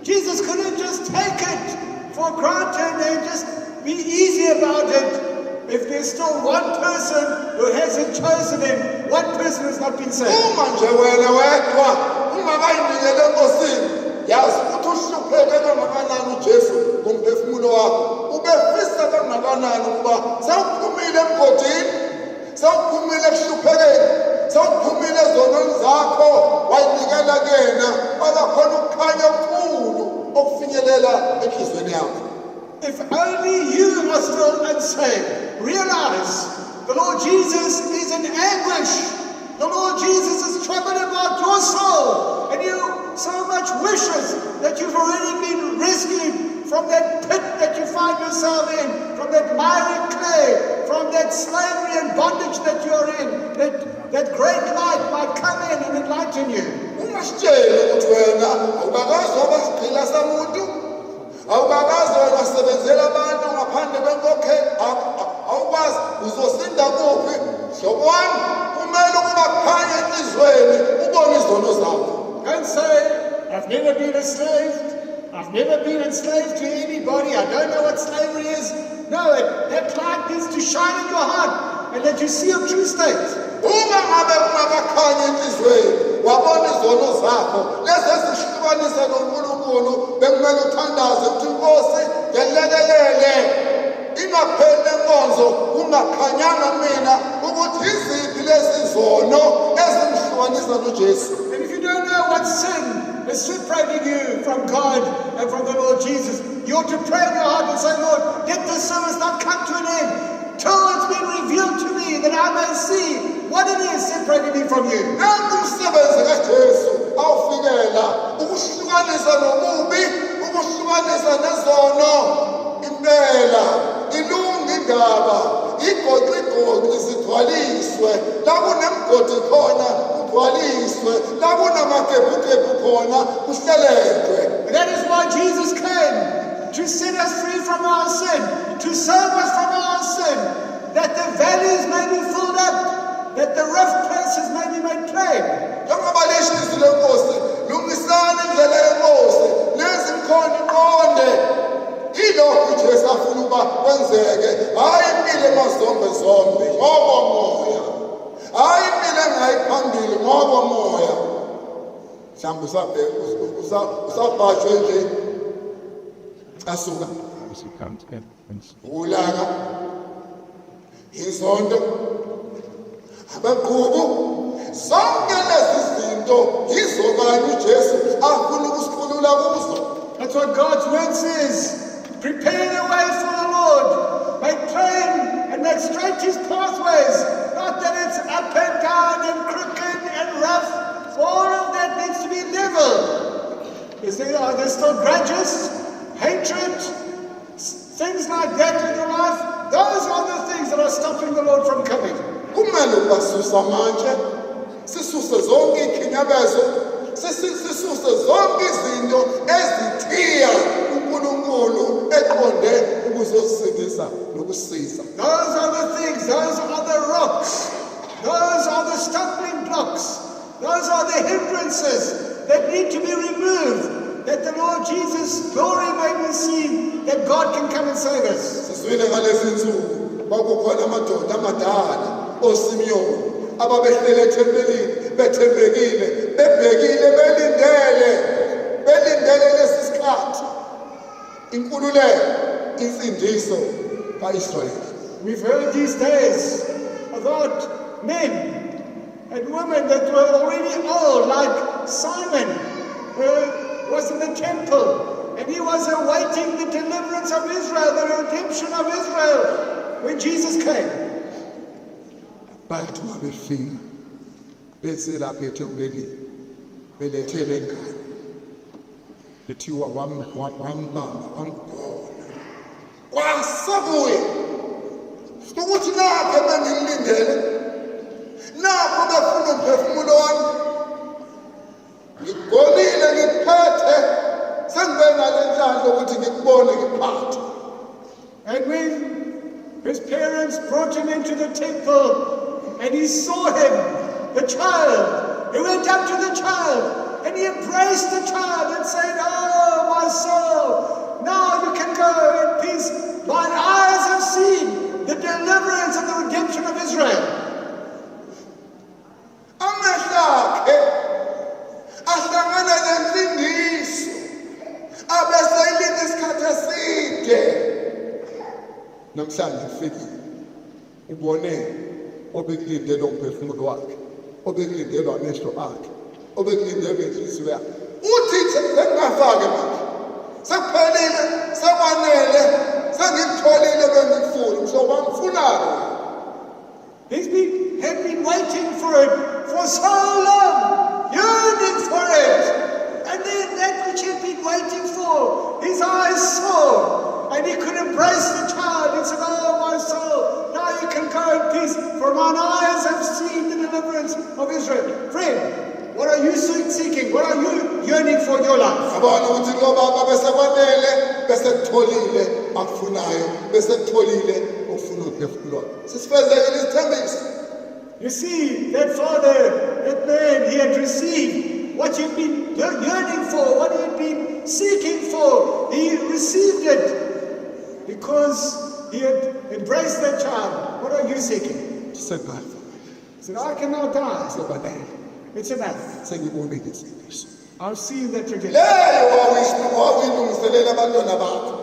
Jesus couldn't just take it for granted and just be easy about it if there's still one person who hasn't chosen him, one person who's not been saved. Uma nje wena wedwa ungakayinikele enkosini, yazi ukuthi uhlupheke kangakanani uJesu ngomphefumulo wakho, ubefisa kangakanani ukuba sewuphumile emgodini, sewuphumile ekuhluphekeni, sewuphumile ezonweni zakho, wayinikela kuyena, kwabakhona ukukhanya okukhulu okufinyelela enhliziyweni yakho. If only you are still unsaved, realize the Lord Jesus is in anguish. The Lord Jesus is troubled about your soul. And you so much wishes that you've already been rescued from that pit that you find yourself in, from that miry clay, from that slavery and bondage that you are in, that great light might come in and enlighten you. Ungasitsheli ukuthi wena awukakazi waba sigqila samuntu, awukakazi wena wasebenzela abantu ngaphandle kwenkokhelo, awukwazi uzosinda kuphi hlobo wami. Kumele ukuba kukhanye enhliziyweni ubone izono zakho. Don't say, "I've never been a slave. I've never been enslaved to anybody. I don't know what slavery is." No, that light needs to shine in your heart and that you see your true state. Uma ngabe kungakakhanya enhliziyweni wabona izono zakho lezi ezihlukanisa noNkulunkulu, bekumele uthandaze ukuthi inkosi ngelekelele ingapheli lenkonzo kungakhanyanga mina ukuthi iziphi lezi zono ezingihlukanisa noJesu. And if you don't know what sin is separating you from God and from the Lord Jesus, you ought to pray in your heart and say, "Lord, let this service not come to an end till it's been revealed to me that I may see what it is separating me from you." Nanku umsebenzi kaJesu awufikela ukuhlukanisa nobubi, ukuhlukanisa nezono. Impela ilunga indaba igoqi igoqi zigcwaliswe la kunemigodi khona, kugcwaliswe la kunamagebhugebhu khona, kuhlelekwe. And that is why Jesus came, to set us free from our sin, to save us from our sin, that the valleys may be filled up, that the rough places may be made plain. Njengoba lisho izwi lenkosi, lungisani indlela yenkosi, nenze imikhondo iqonde. Ilokhu uJesu afuna ukuba kwenzeke, hhayi impilo emazombe zombe ngokomoya, hhayi impilo engayi phambili ngokomoya, mhlawumbe usabhajwe nje casuka, ulaka, inzondo, abaqhubu, zonke lezi zinto yizobani uJesu afuna ukusikhulula kuzo. That's what God's word says. Prepare the way for the Lord. Make plain and make straight his pathways. Not that it's up and down and crooked and rough. All of that needs to be leveled. Are there still grudges, hatred, things like that in your life? Those are the things that are stopping the Lord from coming. Kumele ukubasusa manje, sisuse zonke ikhinyabezo, sisuse zonke izinto ezithiya uNkulunkulu eqonde ukuzosindisa nokusiza. Those are the things, those are the rocks, those are the stumbling blocks, those are the hindrances that need to be removed, that the Lord Jesus' glory may be seen, that God can come and save us. Sizwile ngalezi nsuku kwakukhona amadoda amadala oSimiyoni ababehlele ethempelini bethembekile, bebhekile, belindele lesi sikhathi, inkululeko, insindiso kaIsrayeli. We've heard these days about men and women that were already old, like Simon, who was in the temple, and he was awaiting the deliverance of Israel, the redemption of Israel, when Jesus came. Bathi uma befika bese lapha ethempelini belethe le ngane, lethiwa wambamba wamgona, kwasabuye ukuthi nakho bengilindele, nakho befuna umphefumulo wami, ngigonile, ngiphethe, sengibe nale nhlanhla ukuthi ngikubone ngiphathe. And when his parents brought him into the temple and he saw him, the child, he went up to the child and he embraced the child and said, "Oh, my soul, now you can go in peace. Mine eyes have seen the deliverance and the redemption of Israel." Amehlo akhe ahlangana nensindiso abeseyilinda isikhathi eside. Namhlanje kufikile, ubone obekulindelwe umphefumulo wakhe, obekulindelwe amehlo akhe, obekulindelwe inhliziyo yakhe. Uthi sengingafake manje, sekuphelile, sekwanele, sengikutholile bengikufuna, mhlobo wamfunayo. He's been, had been waiting for it for so long, yearning for it. And then that which he'd been waiting for, his eyes saw, and he could embrace the child and said, "Oh, my soul, now you can go in peace, for mine eyes have seen the deliverance of Israel." Friend, what are you seeking? What are you yearning for in your life? Yabona ukuthi lo baba besekwanele, besekutholile akufunayo, besekutholile okufuna umphefumulo wakhe. Sisifezekile isithembiso. You see, that father, that man, he had received what he'd been yearning for, what he had been seeking for. He received it because he had embraced that child. What are you seeking? Sengafa. He said, "I cannot die." Sekwanele. It's enough. Sengibonile insindiso. I've seen that redemption. Leyo wawuyilungiselela abantwana bakho,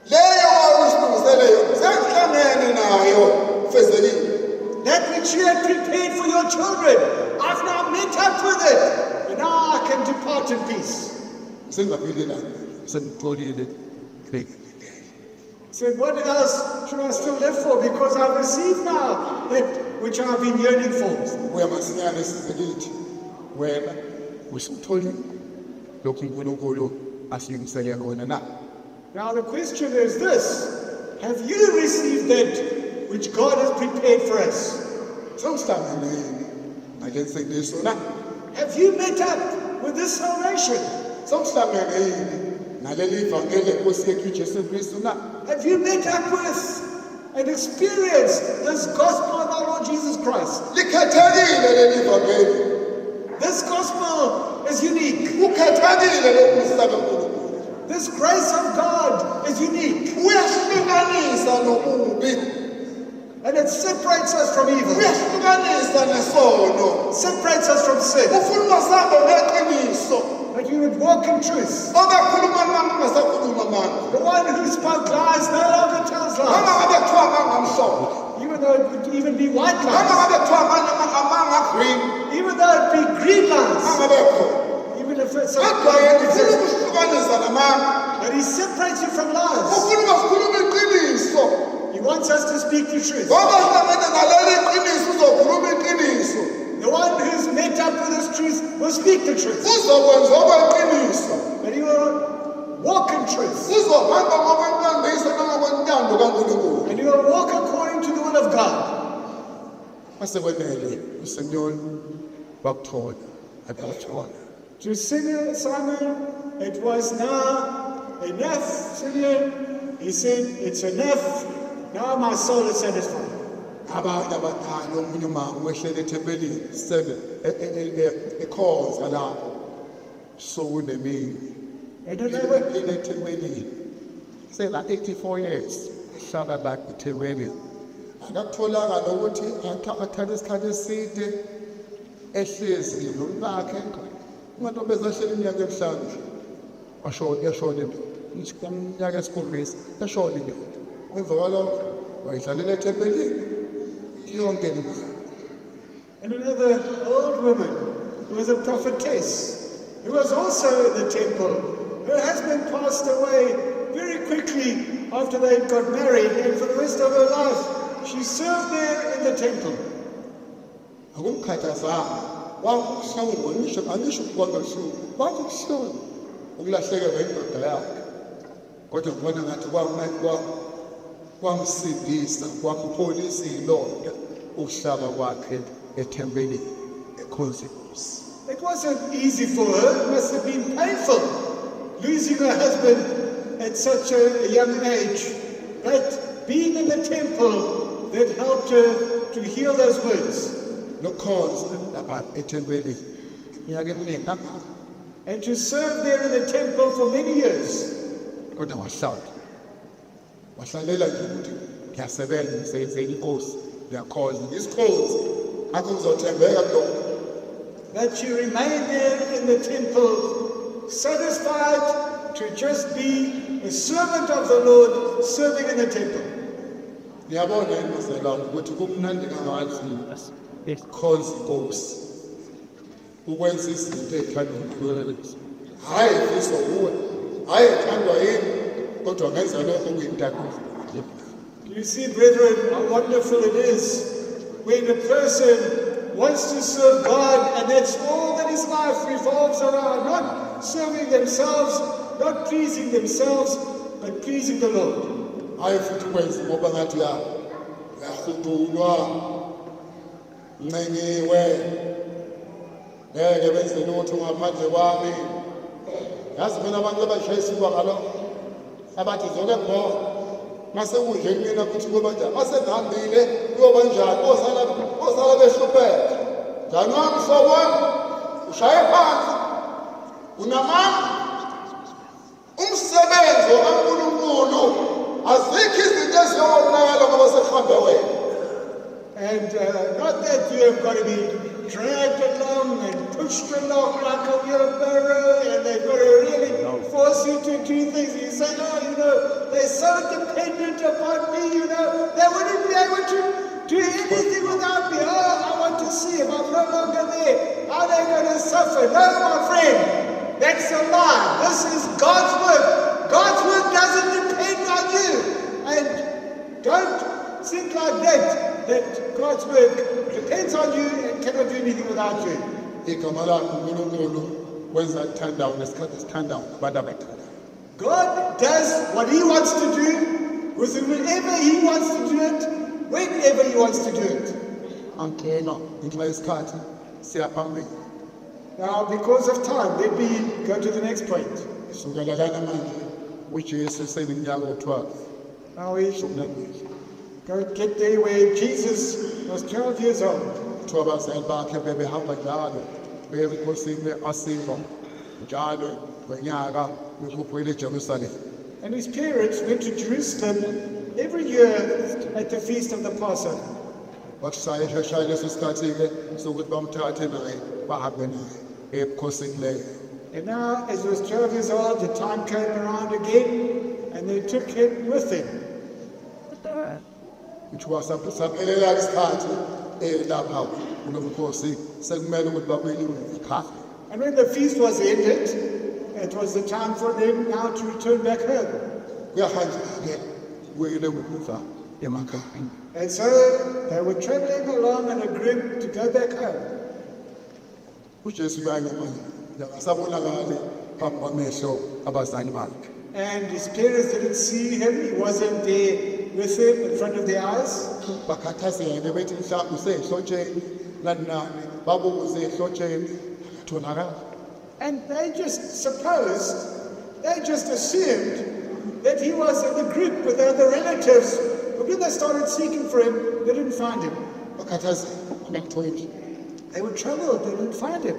leyo wawusilungisele yona, sengihlangene nayo, fezekile. That which you had prepared for your children, I've now met up with it. And now I can depart in peace. Sengaphilelana, sengitholile. Said, "What else should I still live for? Because I've received now that which I've been yearning for." Buya masinyane size kithi, wena usutholile lokhu uNkulunkulu asilungisele kona na? Now the question is this: have you received that which God has prepared for us? Sewuhlangene yini nale nsindiso na? Have you met up with this salvation? Sewuhlangene yini naleli vangeli lenkosi yethu uJesu Kristu na? Have you met up with and experienced this gospel of our Lord Jesus Christ? Likhethekile leli vangeli. This gospel is unique. Ukhethekile lo musa kaNkulunkulu. This grace of God is unique. Uyahlukanisa nobubi. And it separates us from evil. Uyahlukanisa nesono. Separates us from sin. Ufuna sihambe ngeqiniso. That you would walk in truth. Obekhuluma amanga ungasakhuluma amanga. The one who spoke lies no longer tells Noma lies. ngabe kuthiwa amanga amhlophe. Even though it would even be white Noma lies. ngabe kuthiwa amanga green. Even though it be green lies. Angabe khona. Even if it's Kodwa yena ufuna ukuhlukanisa namanga. But he separates you from lies. Ufuna ukusikhuluma iqiniso. He wants us to speak the truth. Ngoba sihlangene naleli qiniso uzokhuluma iqiniso. The one who's met up with this truth will speak the truth. Uzokwenza okweqiniso. But he will walk in truth. Uzohamba ngokwenkambiso nangokwentando kaNkulunkulu. And he will walk according to the will of God. Mase kwenele uSimeon wakuthola akuthola. To Simon, it was now enough, Simeon. He said, "It's enough. Now my soul is satisfied." Abantu abadala omunye umama wehlele ethempelini sebe ekhonza lapho suku nemini. And another, Ephila ethempelini sela 84 years ehlala la ethempelini akakutholanga nokuthi athathe isikhathi eside ehlezi nomkakhe ungantombeza ehleli iminyaka emihlanu nje washona yashona indoda iminyaka esikhombisa yashona indoda emva kwalokho wayidlalela ethempelini yonke le. And another old woman who was a prophetess, who was also in the temple. Her husband passed away very quickly after they had got married, and for the rest of her life, she served there in the temple. Akumkhathazanga kwakubuhlungu ngisho angisho kwakubuhlungu kwakubuhlungu ukulahlekelwa indoda yakhe kodwa ngibona ngathi kwamsindisa kwampholisa izilonda ukuhlala kwakhe ethempelini ekhonza inkosi. It wasn't easy for her. It must have been painful losing her husband at such a young age. But being in the temple, that helped her to heal those wounds nokukhonza lapha ethempelini iminyaka eminingi kangaka and to serve there in the temple for many years. Kodwa wahlala wahlalela nje ukuthi ngiyasebenza ngisebenzela inkosi ngiyakhonza ngisikhonzi ngakho ngizothembeka kulokho. But she remained there in the temple, satisfied to just be a servant of the Lord, serving in the temple. Niyabona yini bazalwane ukuthi kumnandi kangakanani khonza inkosi ukwenza izinto ey'thandwa uNkulunkulu hhayi efiswa wuwe hhayi ethandwa yini kodwa ngenza lokho okuyintando. Do you see, brethren, how wonderful it is when a person wants to serve God and that's all that his life revolves around, not serving themselves, not pleasing themselves, but pleasing the Lord. Hhayi futhi ukwenza ngoba ngathi uyahudulwa ncengiwe ngeke benze lutho ngaphandle kwami yazi mina abantu abashayisiwa ngalokho abathi zonke ngibona mase kunje kumina futhi kuyoba njani mase ngihambile kuyoba njani osala osala behlupheka njani wami mhlobo wami ushaye phansi unamandla umsebenzi kaNkulunkulu azikho izinto eziyonakala ngoba sekuhambe wena. And not that you have got to be dragged along and pushed along like a wheelbarrow and they've got to really force you to do things. You say, "Oh, they're so dependent upon me, they wouldn't be able to do anything without me. Oh, I want to see if I'm no longer there, how they going to suffer?" No, my friend, that's a lie. This is God's work. God's work doesn't depend on you. And don't think like that, that God's work depends on you and cannot do anything without you. Igama lakhe uNkulunkulu wenza akuthandayo ngesikhathi esithandayo nabantu abathandayo. God does what He wants to do with whoever He wants to do it, whenever He wants to do it. Angena ngenxa yesikhathi siyaphambili. Now, because of time, let me go to the next point. Sukela lana manje uJesu seneminyaka u-12 Now we shumi nambili. Go get there where Jesus was 12 years old. Kuthiwa abazali bakhe bebehamba njalo beye enkosini le-Asiva njalo ngonyaka bekhuphukela eJerusalem. And his parents went to Jerusalem every year at the feast of the Passover. Wakushaya shaya leso sikhathi-ke sokuthi bamthathe naye bahambe naye ebukhosini leyo. And now, as he was 12 years old, the time came around again, and they took him with them. Kuthiwa saphelela isikhathi lapha kulo bukhosi sekumele ukuthi babuyele ekhaya. And when the feast was ended, it was the time for them now to return back home. Kuyahanjwa-ke kubuyele emuva emakhaya. And so they were traveling along in a group to go back home. UJesu uyanyamalala akasabonakali phambi kwamehlo abazali bakhe. And his parents didn't see him, he wasn't there with them in front of their eyes. Bakhathazeke bethi mhlawumbe useyihlotsheni nani nani, babuze ehlotsheni, akatholakali. And they just supposed, they just assumed that he was in the group with the other relatives. But when they started seeking for him, they didn't find him. Bakhathazeke, abamtholi. They were troubled, they didn't find him.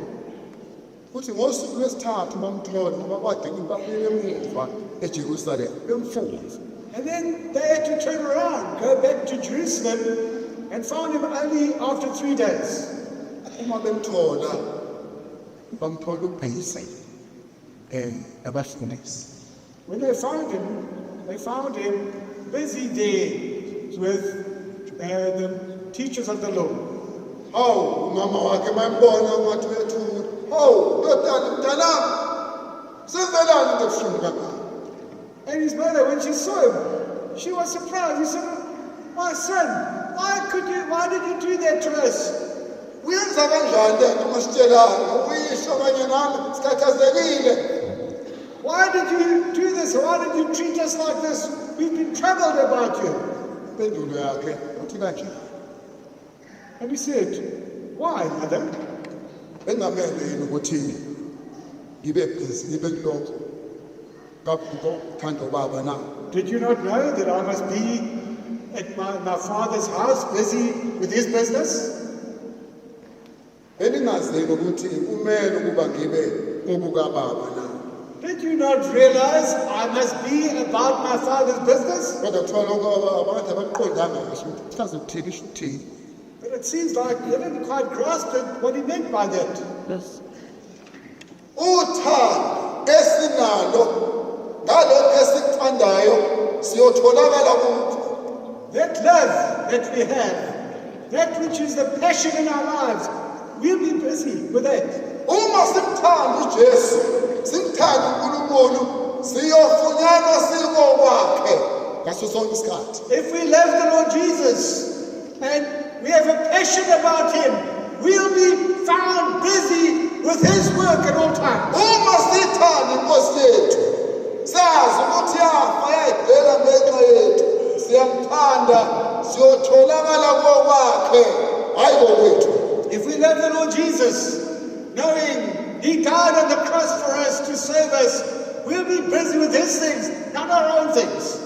Futhi ngosuku lwesithathu bamthola ngoba kwade babuyele emuva eJerusalem bemfuna. And then they had to turn around, go back to Jerusalem, and found him only after 3 days. Uma bemthola, bamthola ubusy abafundisi. When they found him busy there with the teachers of the law. Hawu, umama wakhe mayembona ngathi uyethuka. Hawu, ndodana, mntanami, senzelani into ebuhlungu kangaka? And his mother, when she saw him, she was surprised. He said, "My son, why did you do that to us? Uyenza kanjani le nto ungasitshelanga? Uyisho kanye nami, sikhathazekile. Why did you do this? Why did you treat us like this? We've been troubled about you." Impendulo yakhe uthi kanje. And he said, "Why, mother? Bengamele yini ukuthi ngibe busy, ngibe kulokho ngokuthanda ubaba na? Did you not know that I must be at my father's house, busy with his business? Beningazini ukuthi kumele ukuba ngibe kukababa na? Did you not realize I must be about my father's business?" Kodwa kuthiwa lokho abantu abaqondanga kahle ukuthi mhlawumbe ukuthini isho ukuthini. But it seems like they didn't quite grasp it, what he meant by that. Yes. Uthando esinalo ngalokho esikuthandayo siyotholakala kukho. That love that we have, that which is the passion in our lives, we'll be busy with that. Uma simthanda uJesu, simthanda uNkulunkulu, siyofunyanwa sikokwakhe ngaso sonke isikhathi. If we love the Lord Jesus and we have a passion about him, we'll be found busy with his work at all times. Uma sithanda inkosi yethu, sazi ukuthi yafa yayidela ngenxa yethu, siyamthanda, siyotholakala kokwakhe, hayi kokwethu. If we love the Lord Jesus, knowing he died on the cross for us to save us, we'll be busy with his things, not our own things.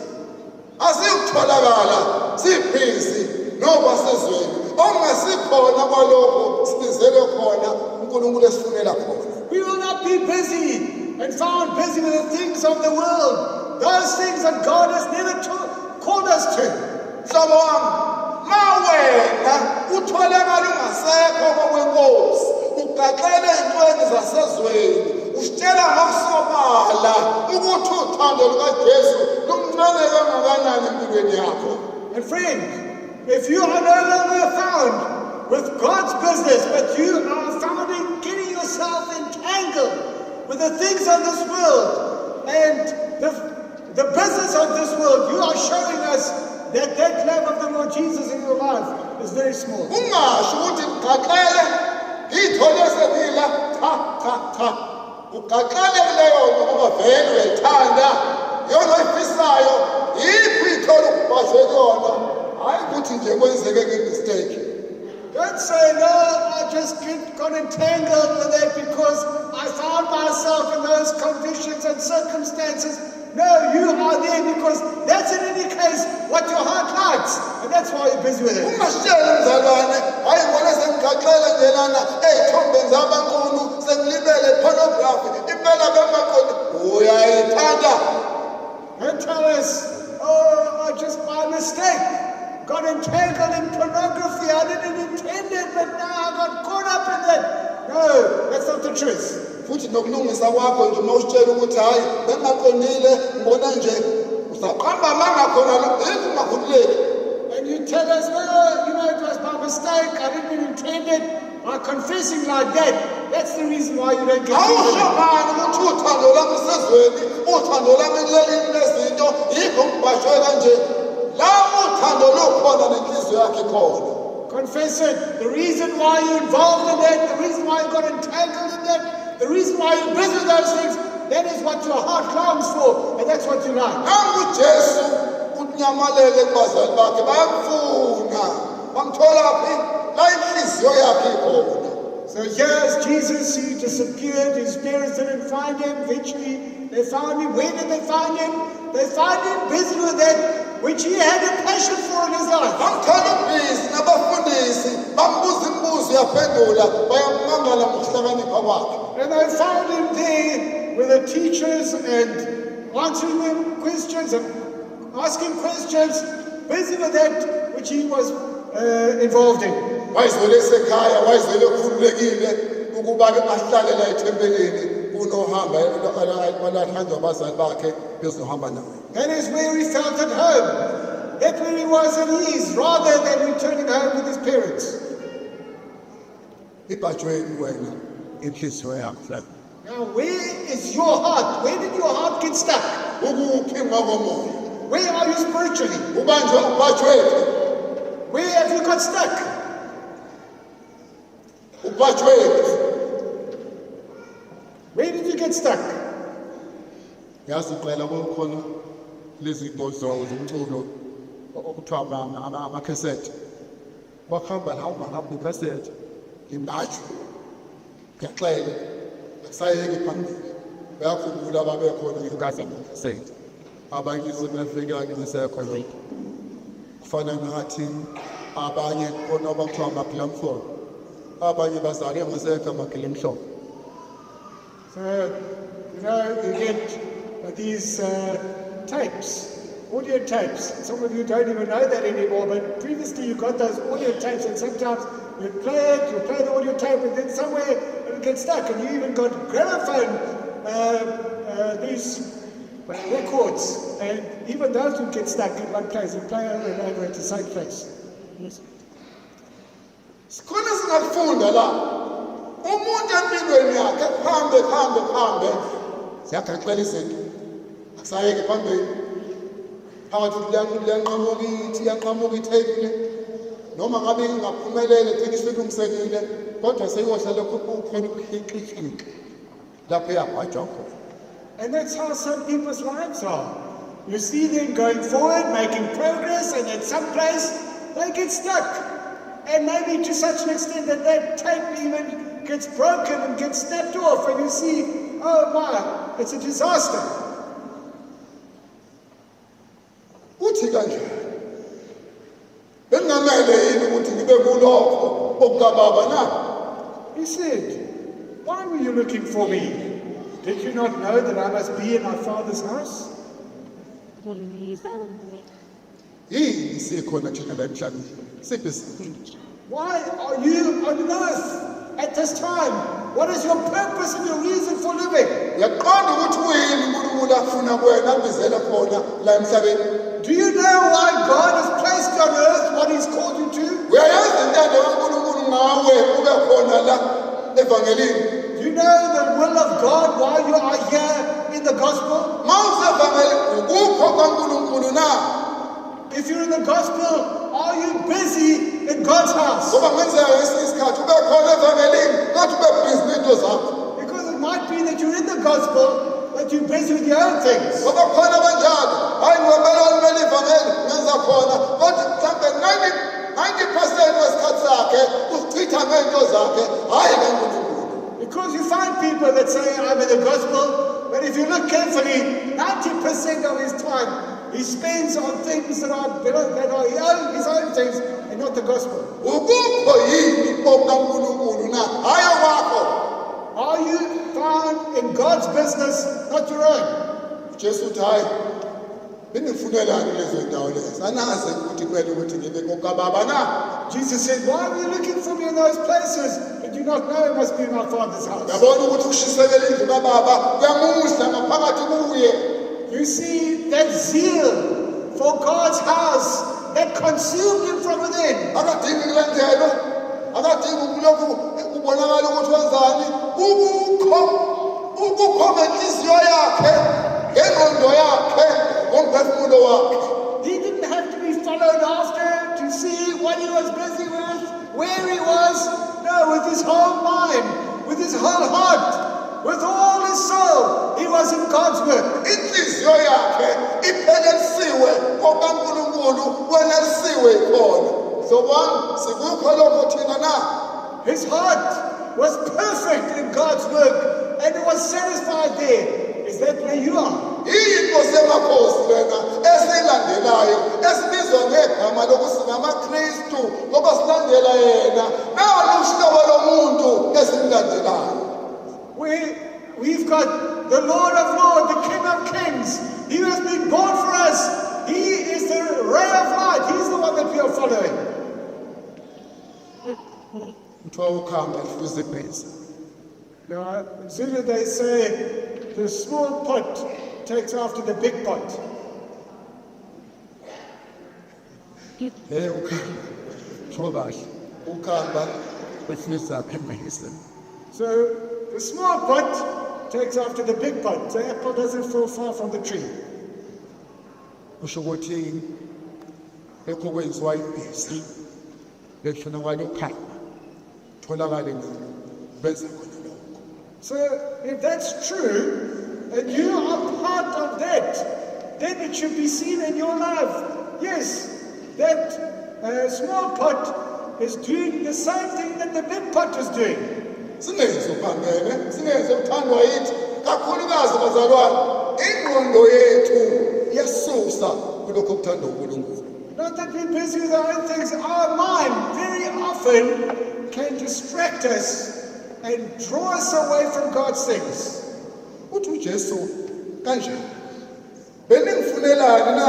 Asiyukutholakala sibusy nokwasezweni okungasikhona kwalokho sibizelwe khona uNkulunkulu esifunela khona. We will not be busy and found busy with the things of the world, those things that God has never called us to. Mhlobo wami, ma wena utholakala ungasekho kokwenkosi, ugaxele ey'ntweni zasezweni, usitshela ngokusobala ukuthi uthando lukaJesu lumncane kangakanani empilweni yakho. And friend, if you are no longer found with God's business, but you are found in getting yourself entangled with the things of this world and the business of this world, you are showing us that that love of the Lord Jesus in your life is very small. Ungasho ukuthi ngigaxele ngiyithole sengila, cha cha cha, ugaxele kuleyo nto ngoba vele uyayithanda, iyona oyifisayo, yikho uyithola ukubhashwe kuyona, hayi ukuthi nje kwenzeke nge-mistake. Don't say, no, I just got entangled with that because I found myself in those conditions and circumstances. No, you are there because that's in any case what your heart likes, and that's why you're busy with it. Ungasitsheli mzalwane, hayi ngibona sengigaxele nje lana ey'thombeni zabankulu, sengilibele pornography, impela bemaqondi, uyayithanda. Don't tell us, oh, I just by mistake got entangled in pornography. I didn't intend it, but now I got caught up in that. No, that's not the truth. Futhi nokulungisa kwakho nje uma usitshela ukuthi hayi bengingaqondile, ngibona nje usaqamba amanga khona lo, yikho ungakhululeki. And you tell us, no, it was by mistake, I didn't intend it. By confessing like that, that's the reason why you don't get Awusho freedom. ngani ukuthi uthando lwami lusezweni, uthando lwami kuleli lezinto, yikho ngibhashwe kanje. La uthando lukhona nenhliziyo yakhe ikhona. Confess it. The reason why you're involved in that, the reason why you got entangled in that, the reason why you're busy with those things, that is what your heart longs for, and that's what you like. Nangu Jesu Unyamalele kubazali bakhe, bayamfuna, bamthola phi? La inhliziyo yakhe ikhona. So here's Jesus, he disappeared, his parents didn't find him. Eventually they found him. Where did they find him? They found him busy with that which he had a passion for in his life. Bamthola ubhizi nabafundisi, bambuza imibuzo, uyaphendula, bayamangala ngokuhlakanipha kwakhe. And they found him there with the teachers and answering them questions and asking questions, busy with that which he was involved in. Wayizwele esekhaya, wayizwele ekhululekile ukuba-ke ahlale la ethempelini kunohamba lahanjwa abazali bakhe bezohamba naye. That is where he felt at home. That where he was at ease, rather than returning home with his parents. Ibhajweni wena inhliziyo yakho? Now, where is your heart? Where did your heart get stuck? Ukuphi ngokomoya? Where are you spiritually? Ubanjwe ubhajwephi? Where have you got stuck? Ubhajwephi? Where did you get stuck? Yazi uqela kukhona lezi zinto zomculo okuthiwa amakhesethi, bakuhamba hamba hamba ikhasethi imbajwe, ngiyaxele akusayeki phambili. Bayakhumbula ababekhona ngenkathi amakhasethi, abanye sebefika ngisekho lokho. Kufana nathi abanye khona abakuthiwa amagilamhlobo, abanye bazalwe ngasekho amagilamhlobo. So, you get these tapes, audio tapes. Some of you don't even know that anymore, but previously you got those audio tapes, and sometimes you'd play it, you'd play the audio tape, and then somewhere it would get stuck, and you even got gramophone, these records, and even those would get stuck in one place and play over and over at the same place. Sikhona singakufunda la, umuntu empilweni yakhe kuhambe kuhambe kuhambe siyagaxela izinto, akusayeki phambili, phakathi liyanqamuka ithi iyanqamuka itheyiphu le, noma ngabe ingaphumelele gcina isilungisekile, kodwa seyohlala kukhona ukuhixihixi lapho iyabhajwa khona. And that's how some people's lives are. You see them going forward, making progress, and at some place they get stuck. And maybe to such an extent that that tape even gets broken and gets snapped off, and you see, oh my, it's a disaster. Uthi kanjani, bengingamele yini ukuthi ngibe kulokho okukababa na? He said, "Why were you looking for me? Did you not know that I must be in my Father's house?" Yini sikhona thina la emhlabeni? Siphi isizathu? Why are you on earth at this time? What is your purpose and your reason for living? Uyaqonda ukuthi uyini uNkulunkulu afuna kuwena akubizele khona la emhlabeni? Do you know why God has placed you on earth, what He's called you to? Uyayazi intando kaNkulunkulu ngawe ube khona la evangelini? Do you know the will of God why you are here in the gospel? Ma usevangeli ukukho kaNkulunkulu na? If you're in the gospel, are you busy in God's house? Ngoba kungenzeka ngesinye isikhathi ube khona evangelini ngathi ube busy ney'nto zakho. Because it might be that you're in the gospel, but you're busy with your own things. Ngoba khona abanjalo, hayi ngibamela olimela ivangeli ngenza khona, kodwa mhlawumbe 90% wesikhathi sakhe usichitha ngey'nto zakhe, hhayi kaNkulunkulu. Because you find people that say, "I'm in the gospel," but if you look carefully, 90% of his time he spends on things that are his own things and not the gospel. Ukukho yini okaNkulunkulu na, hhayi okwakho? Are you found in God's business, not your own? Ujesu uthi, hhayi, bengifunelani lezo ndawo lezo? Anazi ukuthi kumele ukuthi ngibe kokababa na? Jesus said, "Why were you looking for me in those places? Did you not know it must be in my Father's house?" Uyabona ukuthi ukushisekela indlu kababa kuyamudla ngaphakathi kuye. You see that zeal for God's house that consumed him from within. Akadingi kulandelwa, akadingi ukulokhu kubonakala ukuthi wenzani, ukukho ukukho ngenhliziyo yakhe, ngengqondo yakhe, ngomphefumulo wakhe. He didn't have to be followed after to see what he was busy with, where he was. No, with his whole mind, with his whole heart, with all his soul, he was in God's work. Inhliziyo yakhe iphelelisiwe kokaNkulunkulu. Qobo wami sikukho lokho thina na? His heart was perfect in God's work and he was satisfied there. Is that where you are? Iyinkosi yamakhosi lena esiyilandelayo esibizwa ngegama lokuthi singamaKristu ngoba silandela yena nalo uhlobo lomuntu esimlandelayo. We've got the Lord of Lords, the King of Kings. He has been born for us. He is the ray of light. He's the one that we are following. Kuthiwa ukhamba lifuze ibhiza. Now, in Zulu they say the small pot takes after the big pot. Hey, ukhamba Thobash, ukhamba lifuza ibhiza. So the small pot takes after the big pot. The apple doesn't fall far from the tree. Kusho ukuthi lokho kwenziwa ibhiza letholakala ukhamba tholakale benza khona lokho. So if that's true, and you are part of that, then it should be seen in your life. Yes, that small pot is doing the same thing that the big pot is doing. Singenzi uphambene, singenzi okuthandwa yithi, kakhulukazi bazalwane ingqondo yethu iyasusa kulokho okuthandwa uNkulunkulu. Not that we're busy with our own things. Our mind very often can distract us and draw us away from God's things. Uthi uJesu kanje beningifunelani na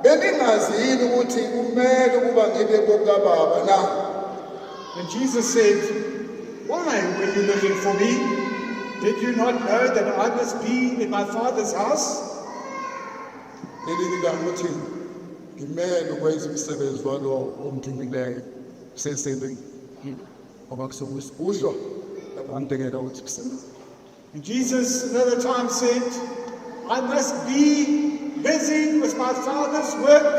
beningazi yini ukuthi kumele ukuba ngibe kokababa na? And Jesus said, "Why were you looking for me? Did you not know that I must be in my Father's house?" Ngelinye ilanga uthi ngimele ukwenza umsebenzi walowo ongithumileyo sesemini ngoba kusukusibuhlwa lapho ngidingeka ukuthi kusebenze. And Jesus another time said, "I must be busy with my Father's work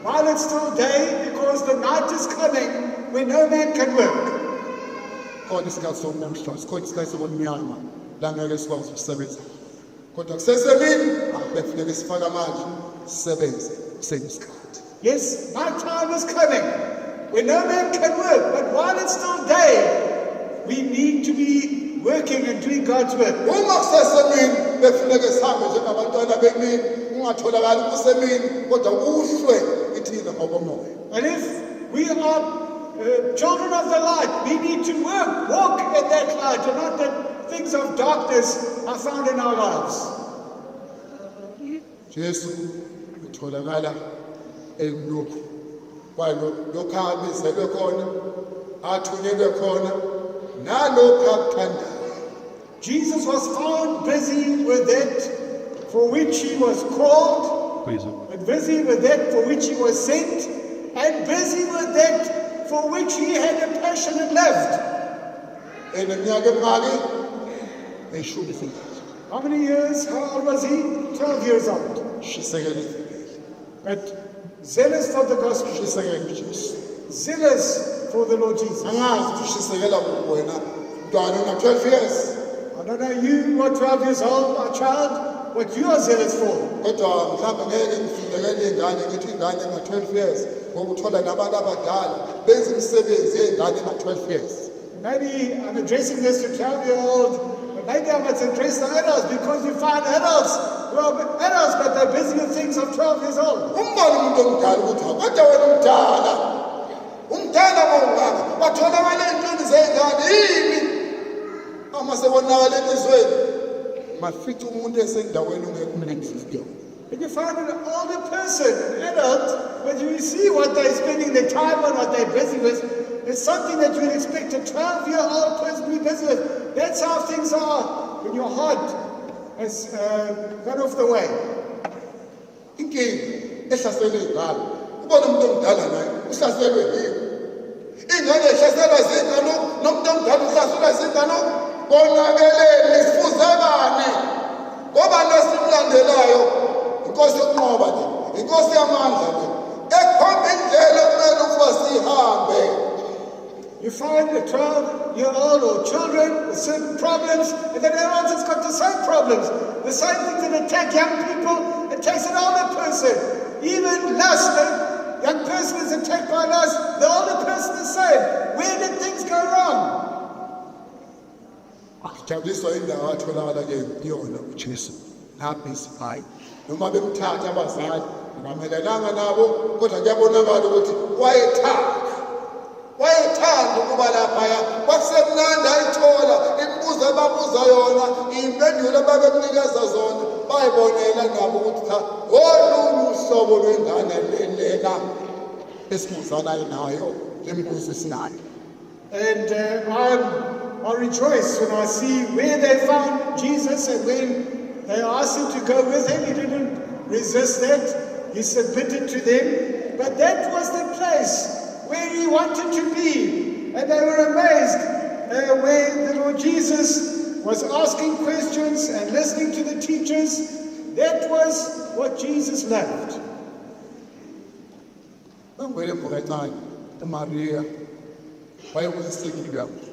while it's still day, because the night is coming when no man can work." Khona isikhathi sokuhlwa, sikhona isikhathi sokumnyama la ngeke sikwazi ukusebenza kodwa kusesemini bekufuneka sifake amandla sisebenze kusenesikhathi. Yes, night time is coming when no man can work, but while it's still day, we need to be working and doing God's work. Uma kusesemini bekufuneka sihambe njengabantwana bemini ungatholakali kusemini kodwa kuhlwe ithina ngokomoya. And if we are children of the light, we need to work, walk in that light, and not that things of darkness are found in our lives. Jesu utholakala ekulokhu kwalo lokhu abizelwe khona athunyelwe khona nalokhu akuthandayo. Jesus was found busy with that for which he was called, and busy with that for which he was sent, and busy with that for which he had a passion and loved. Eneminyaka emingaki? Eyishumi. How many years? How old was he? 12 years old. Shisekele. But zealous for the gospel, Shisekele uJesu. Zealous for the Lord Jesus. Angazi ukuthi ushisekela kuphi wena mntwana una 12 years. I don't know you who are 12 years old, my child, what you are zealous for. Kodwa mhlawumbe ngeke ngifundekele iy'ngane ngithi ingane enga-12 years ngoba uthola nabantu abadala benza imisebenzi yey'ngane enga-12 years. Maybe I'm addressing this to 12-year-old, but maybe I must address the adults, because you find adults who are adults, but they're busy with things of 12 years old. Umbone umuntu omdala ukuthi hawu, kodwa wena umdala umdala mawungaka watholakala ey'ntweni zey'ngane yini uma sebonakala elizweni mafica umuntu esendaweni ongekho. And you find an older person, an adult, when you see what they're spending their time on, what they're busy with, it's something that you would expect a 12-year-old person to be busy with. That's how things are when your heart has gone off the way. Inkinga ehlaselwe ingane ubona umuntu omdala naye uhlaselwe yiyo ingane ihlaselwa zingane nomuntu omdala uhlaselwa zingane konakeleni sifuze bani ngoba lo simlandelayo inkosi yokunqoba le inkosi yamandla le ekhomba indlela okumele ukuba sihambe. You find a 12-year-old or children with certain problems, and then everyone has got the same problems. The same things that attack young people, attack attacks an older person. Even lust, the young person is attacked by lust, the older person is same. Where did things go wrong? Ngijabuliswa indawo atholakala ke kuyona uJesu Lapis hayi. Noma bemthatha abazali akamelelanga nabo, kodwa kuyabonakala ukuthi wayethanda ukuba laphaya. Kwakusemnandi ayithola imibuzo ababuza yona, iy'mpendulo ababemnikeza zona, bayibonela nabo ukuthi cha, olunye uhlobo lwengane lena esibuzanayo nayo lembuzo esinayo. And I rejoice when I see where they found Jesus, and when they asked him to go with him, he didn't resist that. He submitted to them. But that was the place where he wanted to be. And they were amazed where the Lord Jesus was asking questions and listening to the teachers. That was what Jesus loved. Bangwele emva kancane, uMariya wayebusisekile kakhulu.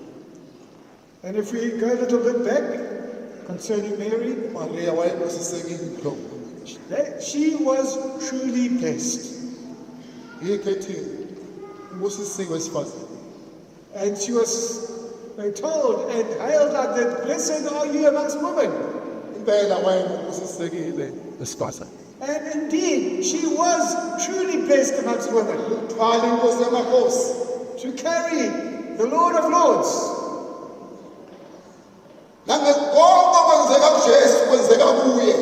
And if we go a little bit back concerning Mary, uMariya wayebusisekile lokho. that she was truly blessed. Yikho ethi ubusisiwe wesifazane. And she was told and hailed out that blessed are you amongst women. Impela wayengubusisekile wesifazane. And indeed, she was truly blessed amongst women. Ukuthwala inkosi yamakhosi. To carry the Lord of Lords. Konke okwenzeka kuJesu kwenzeka kuye.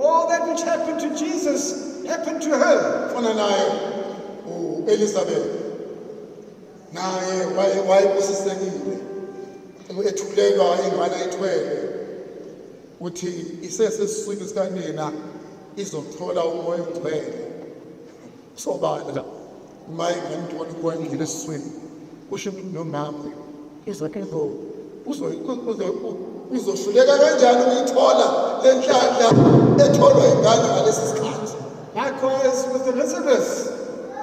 All that which happened to Jesus happened to her. Fana naye uElizabeth, naye wayebusisekile ethulelwa ingane ayithwele, uthi isesesiswini sikanina izothola umoya ongcwele. Sobala uma ingane ithola umoya ongcwele esiswini, kusho ukuthi nomama uzohluleka kanjani ukuyithola le nhlanhla etholwa ingane ngalesi sikhathi? Likewise with Elizabeth,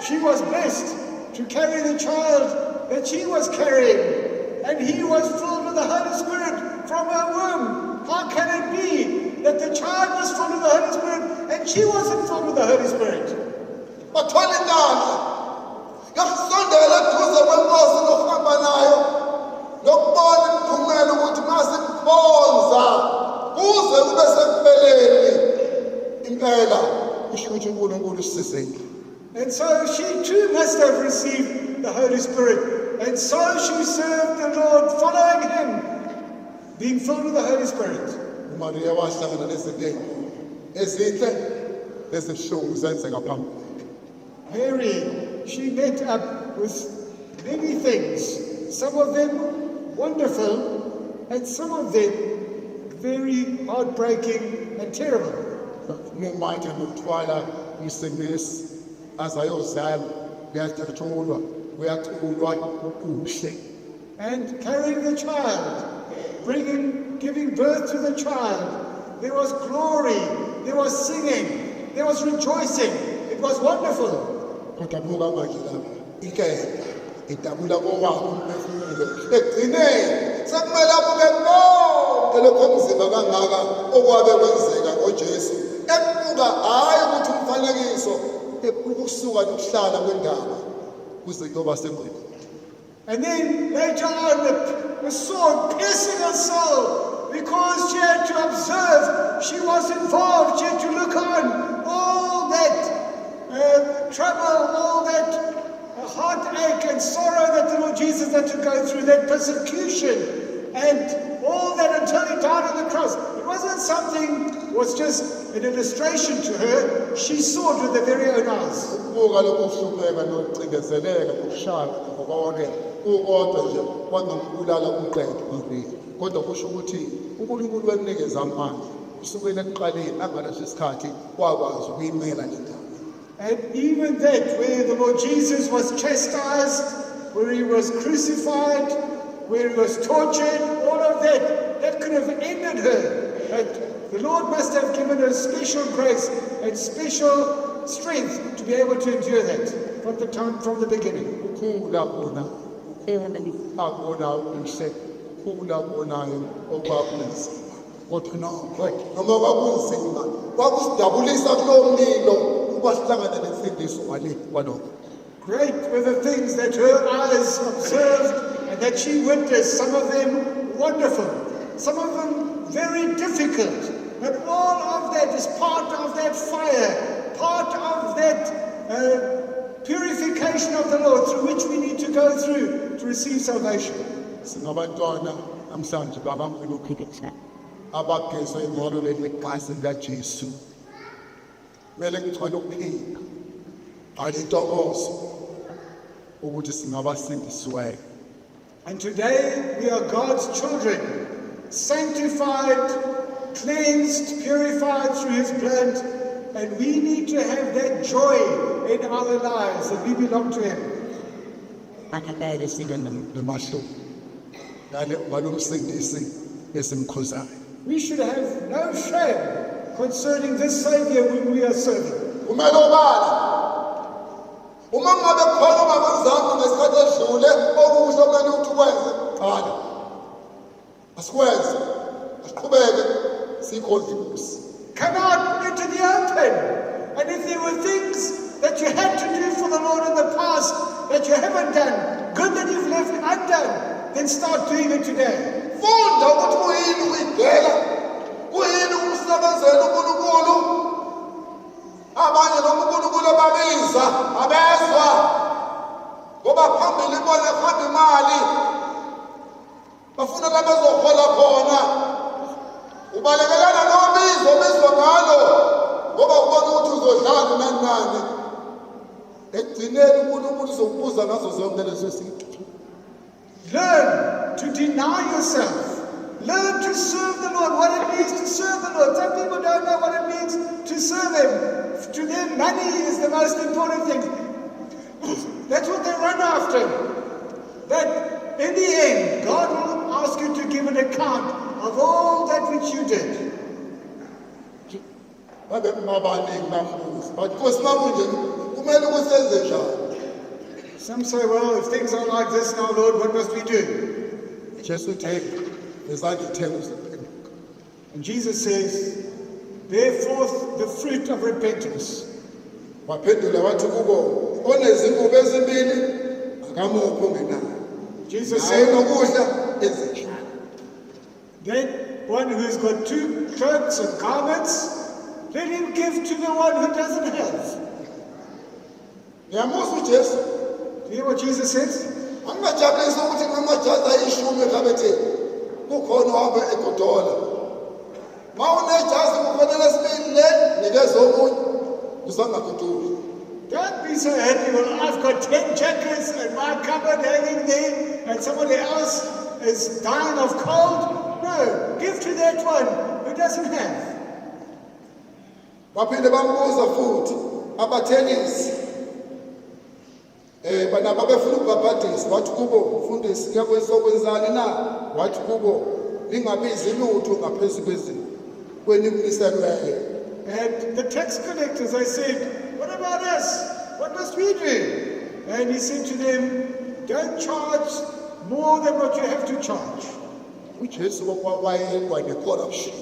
she was blessed to carry the child that she was carrying, and he was filled with the Holy Spirit from her womb. How can it be that the child was filled with the Holy Spirit and she wasn't filled with the Holy Spirit? Bathola inhlanhla yokusondela eduze kwenkosi nokuhamba nayo nokubona imiphumela ukuthi masimkhonza kuze kube sekupheleni, impela kusho ukuthi uNkulunkulu usizile. And so she too must have received the Holy Spirit. And so she served the Lord, following him, being filled with the Holy Spirit. uMariya wahlangana nezinto ezinhle nezibuhlungu zenzeka phambi. Mary, she met up with many things, some of them wonderful and some of them very heartbreaking and terrible. Noma nokuthwala umsindisi azayozala, kuyajatshulwa, kuyaculwa, kuhle. And carrying the child, giving birth to the child, there was glory, there was singing, there was rejoicing. It was wonderful. Kodwa buka manje lapha inkemba idabula kowabo umphefumulo, ekugcineni sekumele abuke konke lokho omzimba kangaka okwabe kwenzeka ngoJesu, ekubuka hhayi ukuthi umfanekiso, ukusuka nokuhlala kwendaba kuze kuyoba sengqini. And then later on, the sword piercing her soul, because she had to observe, she was involved, she had to look on all that trouble, all that heartache and sorrow that the Lord Jesus had to go through, that persecution, and all that until he died on the cross. It wasn't something was just an illustration to her. She saw it with her very own eyes. Ukubuka lokho kuhlupheka nokucindezeleka nokushaywa nakho konke kukodwa nje kwangambulala umqede uMariya, kodwa kusho ukuthi uNkulunkulu wemnikeza amandla kusukela ekuqaleni angaleso sikhathi wakwazi ukuyimela le ndaba. And even that, where the Lord Jesus was chastised, where he was crucified, where he was tortured, all of that, that could have ended her. But the Lord must have given her special grace and special strength to be able to endure that from the beginning. Ukhula kona akubonayo kuhle, ukhula kubonayo okwakunzima. Kodwa nokho noma kwakunzima, kwakusidabulisa kulowo mlilo ukuba sihlangane nensindiso ngale kwalokho. Great were the things that her eyes observed and that she witnessed, some of them wonderful, some of them very difficult. But all of that is part of that fire, part of that purification of the Lord through which we need to go through to receive salvation. Singabantwana namhlanje bakaNkulunkulu abagezwe ngalo leli gazi likaJesu. Kumele kugcwale ukuphila, gcwale intokozo ukuthi singabasindisiweyo. And today we are God's children, sanctified, cleansed, purified through His blood, and we need to have that joy in our lives that we belong to Him. Nomahluko ngale ngalomsindisi esimkhozayo. We should have no shame concerning this Savior whom we are serving. Kumele obala uma ngabe khona ongakwenzanga ngesikhathi esidlule okuhle okumele ukuthi ukwenze, qala asikwenze, asiqhubeke siyikhonze iNkosi. Come out into the open. And if there were things that you had to do for the Lord in the past that you haven't done, good that you've left undone, then start doing it today. Funda ukuthi kuyini ukuyidela, kuyini ukumsebenzela uNkulunkulu. Abanye noma uNkulunkulu ebabiza abezwa ngoba phambili ibona kuhamba imali, bafuna la bezohola khona. Ubalekelana nobizo obizwa ngalo ngoba ubona ukuthi uzodlala nani nani. Ekugcineni uNkulunkulu uzokubuza ngazo zonke lezo zinto. Learn to deny yourself. Learn to serve the Lord, what it means to serve the Lord. Some people don't know what it means to serve Him. To them, money is the most important thing. That's what they run after. But in the end, God will ask you to give an account of all that which you did. Babe babaningi bambuza bathi, "Nkosi, makunje kumele ukuthi senze njani?" Some say, "Well, if things are like this now, Lord, what must we do?" Jesu uthe, "Vezani izithelo zokuphenduka." And Jesus says, "Bear forth the fruit of repentance." Waphendula wathi kubo, "Onezingubo ezimbili akamuphi ongenayo." Jesus Naye said, nokudla enze njalo. "That one who's got two cloaks and garments, let him give to the one who doesn't have." Ngiyamuzwa uJesu. Do you hear what Jesus says? Angingajabulisi ukuthi ngamajazi ayishumi ekhabetheni kukhona ohambe egodola. Ma unejazi kufanele sibili le nikeze omunye usangagodoli. Don't be so happy, "Well, I've got 10 jackets in my cupboard hanging there, and somebody else is dying of cold." No, give to that one who doesn't have. Baphinde bambuza futhi abathelisi bana babefuna ukubhabhadisa. Wathi kubo, "Mfundisi, kuyakwenzani na?" Wathi kubo, "Ningabizi lutho ngaphezu kwezinto kwenikumiselweyo." And the tax collectors, they said, "What about us? What must we do?" And he said to them, "Don't charge more than what you have to charge." UJesu wayelwa ne-corruption,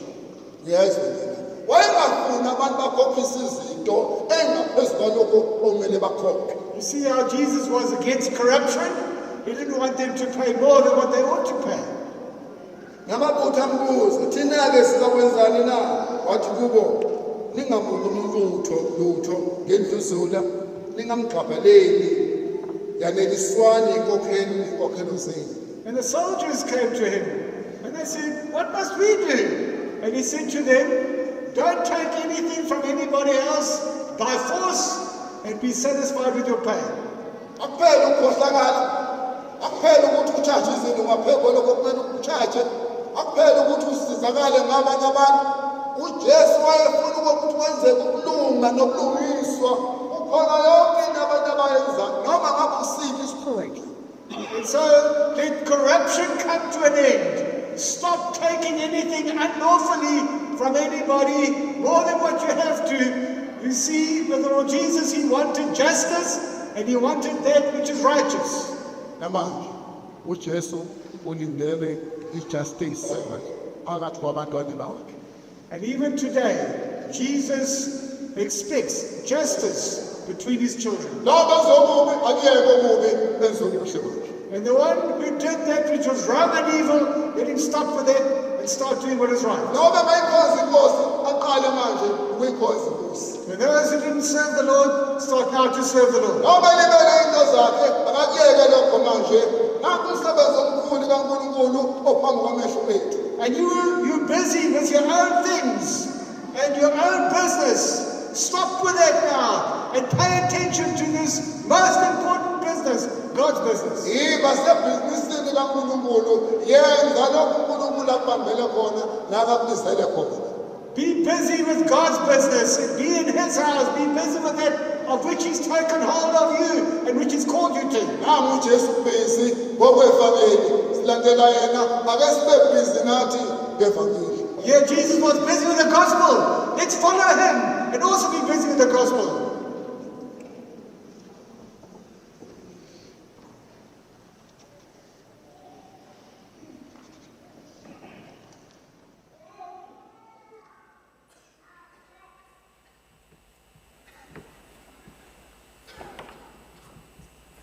uyezwa nina, wayengafuni abantu bakhokhise izinto engaphezu kwalokho okumele bakhokhe. You see how Jesus was against corruption? He didn't want them to pay more than what they ought to pay. Namabutho ambuza, "Thina-ke sizakwenzani na?" Wathi kubo, "Ningamuki umuntu lutho lutho ngendluzula, ningamgxabheleli, yaneliswani inkokhelo inkokhelo zenu." And the soldiers came to him and they said, "What must we do?" And he said to them, "Don't take anything from anybody else by force and be satisfied with your pay." Akuphele ukukhohlakala, akuphele ukuthi utshaje izinto ngaphezu kwalokho kumele utshaje, akuphele ukuthi usizakale ngabanye abantu. UJesu wayefuna ukuthi kwenzeke ukulunga nobulungiswa ukhona yonke into abantu abayenzayo noma ngabe usiphi isikhundla. And so let corruption come to an end. Stop taking anything unlawfully from anybody more than what you have to. You see, with the Lord Jesus, he wanted justice and he wanted that which is righteous. Namanje uJesu ulindele i-justice. phakathi kwabantwana bakhe. And even today, Jesus expects justice between his children. Lo benza okubi akuyeke okubi, benze okuhle manje. And the one who did that which was wrong and evil, let him stop with that and start doing what is right. Lo bengayikhonza inkosi aqale manje ukuyikhonza inkosi. And those who didn't serve the Lord, start now to serve the Lord. Lo belibele into zakhe akakuyeke lokho manje. Nanku umsebenzi omkhulu kaNkulunkulu ophambi kwamehlo ethu. And you're busy with your own things and your own business. Stop with that now and pay attention to this most important business, God's business. Yiba sebhizinisini kaNkulunkulu, yenza lokhu uNkulunkulu akubambele khona nakakubizele khona. Be busy with God's business and be in his house. Be busy with that of which he's taken hold of you and which he's called you to. Nangu uJesu busy ngokwevangeli, silandela yena, ake sibe busy nathi ngevangeli. Yeah, Jesus was busy with the gospel. Let's follow him and also be busy with the gospel.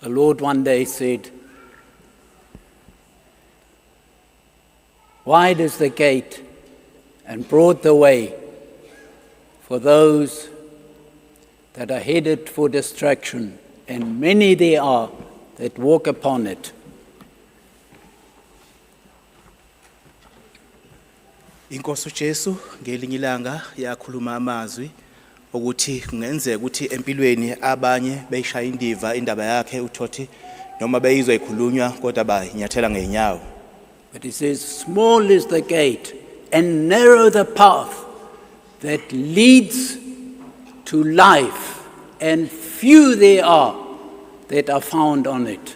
The Lord one day said, "Wide is the gate and broad the way for those that are headed for destruction, and many there are that walk upon it." Inkosi uJesu ngelinye ilanga yakhuluma amazwi ukuthi kungenzeka ukuthi empilweni abanye beyishaya indiva indaba yakhe uthothi noma beyizwa ikhulunywa kodwa bayinyathela ngeenyawo. But he says, "Small is the gate and narrow the path that leads to life, and few there are that are found on it."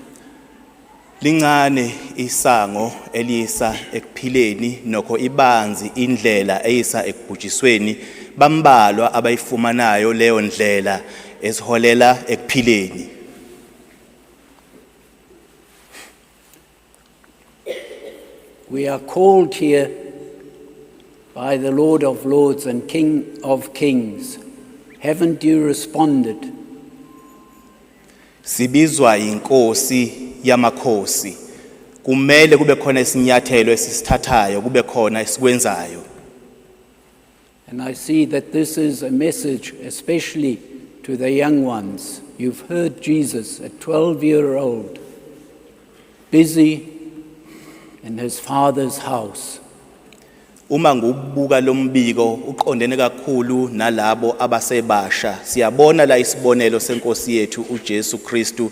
Lincane isango eliyisa ekuphileni nokho ibanzi indlela eyisa ekubhujisweni, bambalwa abayifumanayo leyo ndlela esiholela ekuphileni. We are called here by the Lord of Lords and King of Kings. Haven't you responded? Sibizwa inkosi yamakhosi, kumele kube khona isinyathelo esisithathayo, kube khona esikwenzayo. And I see that this is a message especially to the young ones. You've heard Jesus, a 12-year-old, busy in his father's house. Uma ngubuka lo mbiko uqondene kakhulu nalabo abasebasha, siyabona la isibonelo senkosi yethu uJesu Kristu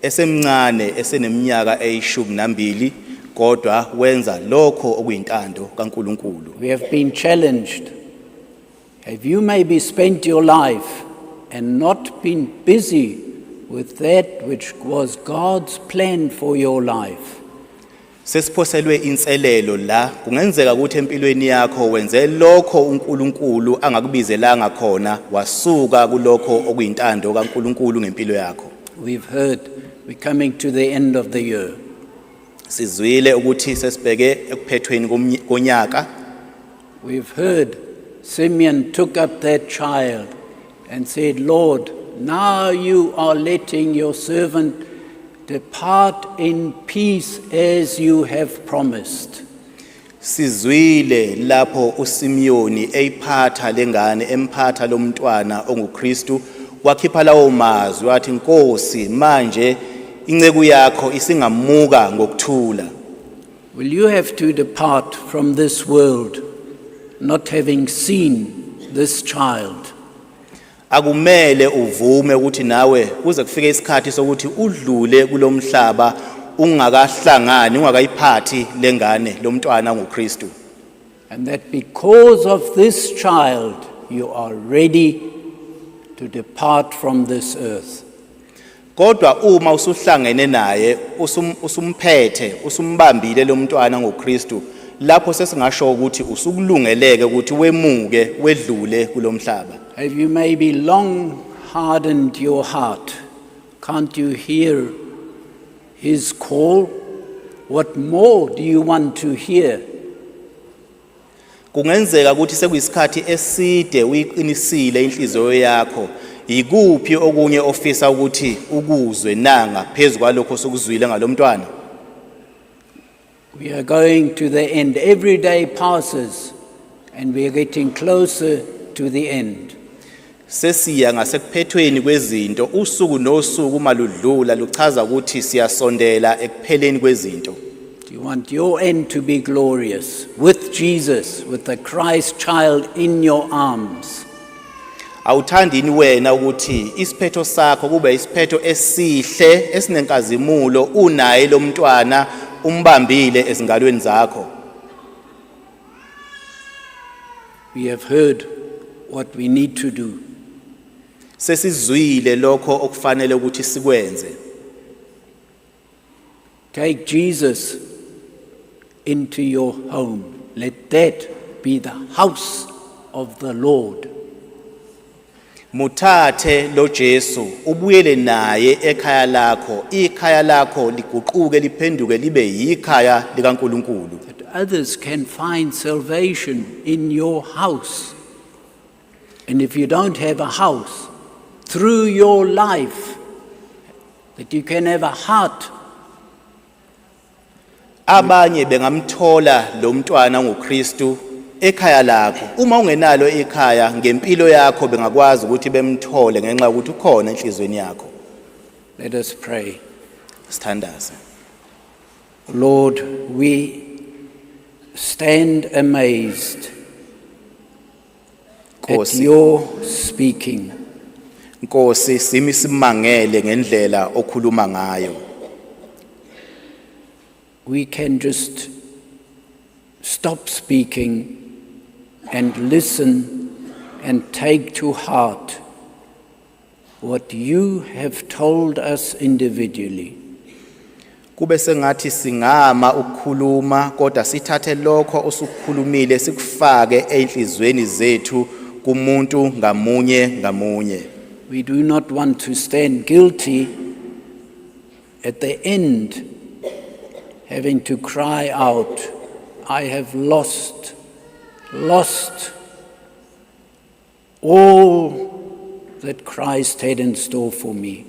esemncane eseneminyaka eyishumi nambili, kodwa wenza lokho okuyintando kaNkulunkulu. We have been challenged. Have you maybe spent your life and not been busy with that which was God's plan for your life? Sesiphoselwe inselelo la, kungenzeka ukuthi empilweni yakho wenze lokho uNkulunkulu angakubizelanga khona, wasuka kulokho okuyintando kaNkulunkulu ngempilo yakho. We've heard we're coming to the end of the year. Sizwile ukuthi sesibheke ekuphethweni konyaka. We've heard Simeon took up that child and said, "Lord, now you are letting your servant depart in peace as you have promised." Sizwile lapho uSimiyoni eyiphatha lengane, emphatha lomntwana onguKristu, wakhipha lawo mazwi wathi, "Nkosi, manje inceku yakho isingamuka ngokuthula." Will you have to depart from this world not having seen this child? Akumele uvume ukuthi nawe kuze kufike isikhathi sokuthi udlule kulomhlaba ungakahlangani, ungakayiphathi lengane, lomntwana onguKristu. And that because of this child you are ready to depart from this earth. Kodwa uma usuhlangene naye, usumphethe, usumbambile lo mntwana ngoKristu, lapho sesingasho ukuthi usukulungeleke ukuthi wemuke wedlule kulomhlaba. Have you maybe long hardened your heart? Can't you hear his call? What more do you want to hear? Kungenzeka ukuthi sekuyisikhathi eside uyiqinisile inhliziyo yakho. Ikuphi okunye ofisa ukuthi ukuzwe nanga phezu kwalokho sokuzwile ngalomntwana? We are going to the end. Every day passes, and we are getting closer to the end. Sesiya ngasekuphethweni kwezinto, usuku nosuku uma ludlula luchaza ukuthi siyasondela ekupheleni kwezinto. Do you want your end to be glorious with Jesus, with the Christ child in your arms? Awuthandi yini wena ukuthi isiphetho sakho kube isiphetho esihle esinenkazimulo unaye lo mntwana umbambile ezingalweni zakho? We have heard what we need to do. Sesizwile lokho okufanele ukuthi sikwenze. Take Jesus into your home. Let that be the house of the Lord. Muthathe lo Jesu ubuyele naye ekhaya lakho, ikhaya lakho liguquke liphenduke libe yikhaya likaNkuluNkulu, that others can find salvation in your house. And if you don't have a house, through your life, that you can have a heart Abanye bengamthola lo mntwana ngoKristu ekhaya lakho. Uma ungenalo ikhaya, ngempilo yakho bengakwazi ukuthi bemthole ngenxa yokuthi ukhona enhliziyweni yakho. Let us pray. Sithandaze. Lord, we stand amazed at Nkosi, your speaking. Nkosi, simi simangele ngendlela okhuluma ngayo. We can just stop speaking and listen and take to heart what you have told us individually. Kube sengathi singama ukukhuluma kodwa sithathe lokho osukukhulumile sikufake enhliziyweni zethu kumuntu ngamunye ngamunye. We do not want to stand guilty at the end, having to cry out, "I have lost, lost all that Christ had in store for me."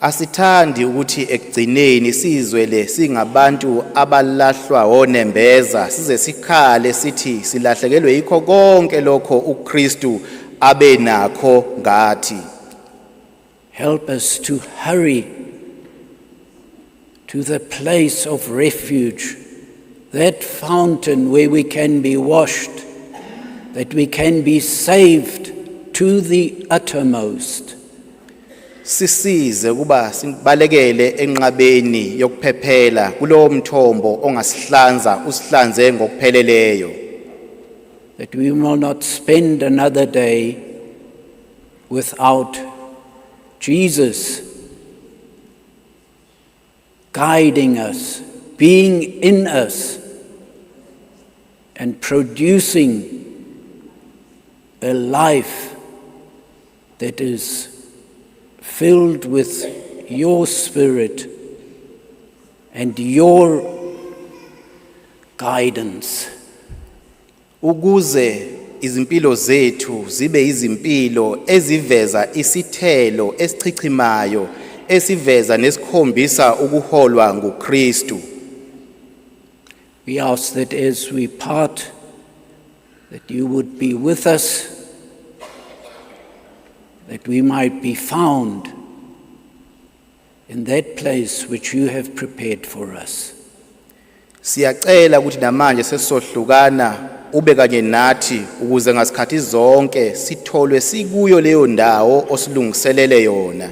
Asithandi ukuthi ekugcineni sizwele singabantu abalahlwa onembeza size sikhale sithi silahlekelwe yikho konke lokho uKristu abe nakho ngathi. Help us to hurry to the place of refuge, that fountain where we can be washed, that we can be saved to the uttermost. Sisize kuba sibalekele enqabeni yokuphephela kulowo mthombo ongasihlanza usihlanze ngokupheleleyo. That we will not spend another day without Jesus guiding us, being in us, and producing a life that is filled with your Spirit and your guidance. Ukuze izimpilo zethu zibe izimpilo eziveza isithelo esichichimayo esiveza nesikhombisa ukuholwa nguKristu. We ask that as we part, that you would be with us, that we might be found in that place which you have prepared for us. Siyacela ukuthi namanje sesisohlukana ube kanye nathi ukuze ngasikhathi zonke sitholwe sikuyo leyo ndawo osilungiselele yona.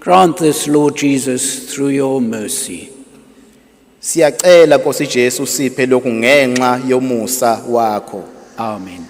Grant this, Lord Jesus, through your mercy. Siyacela Nkosi Jesu siphe lokhu ngenxa yomusa wakho. Amen.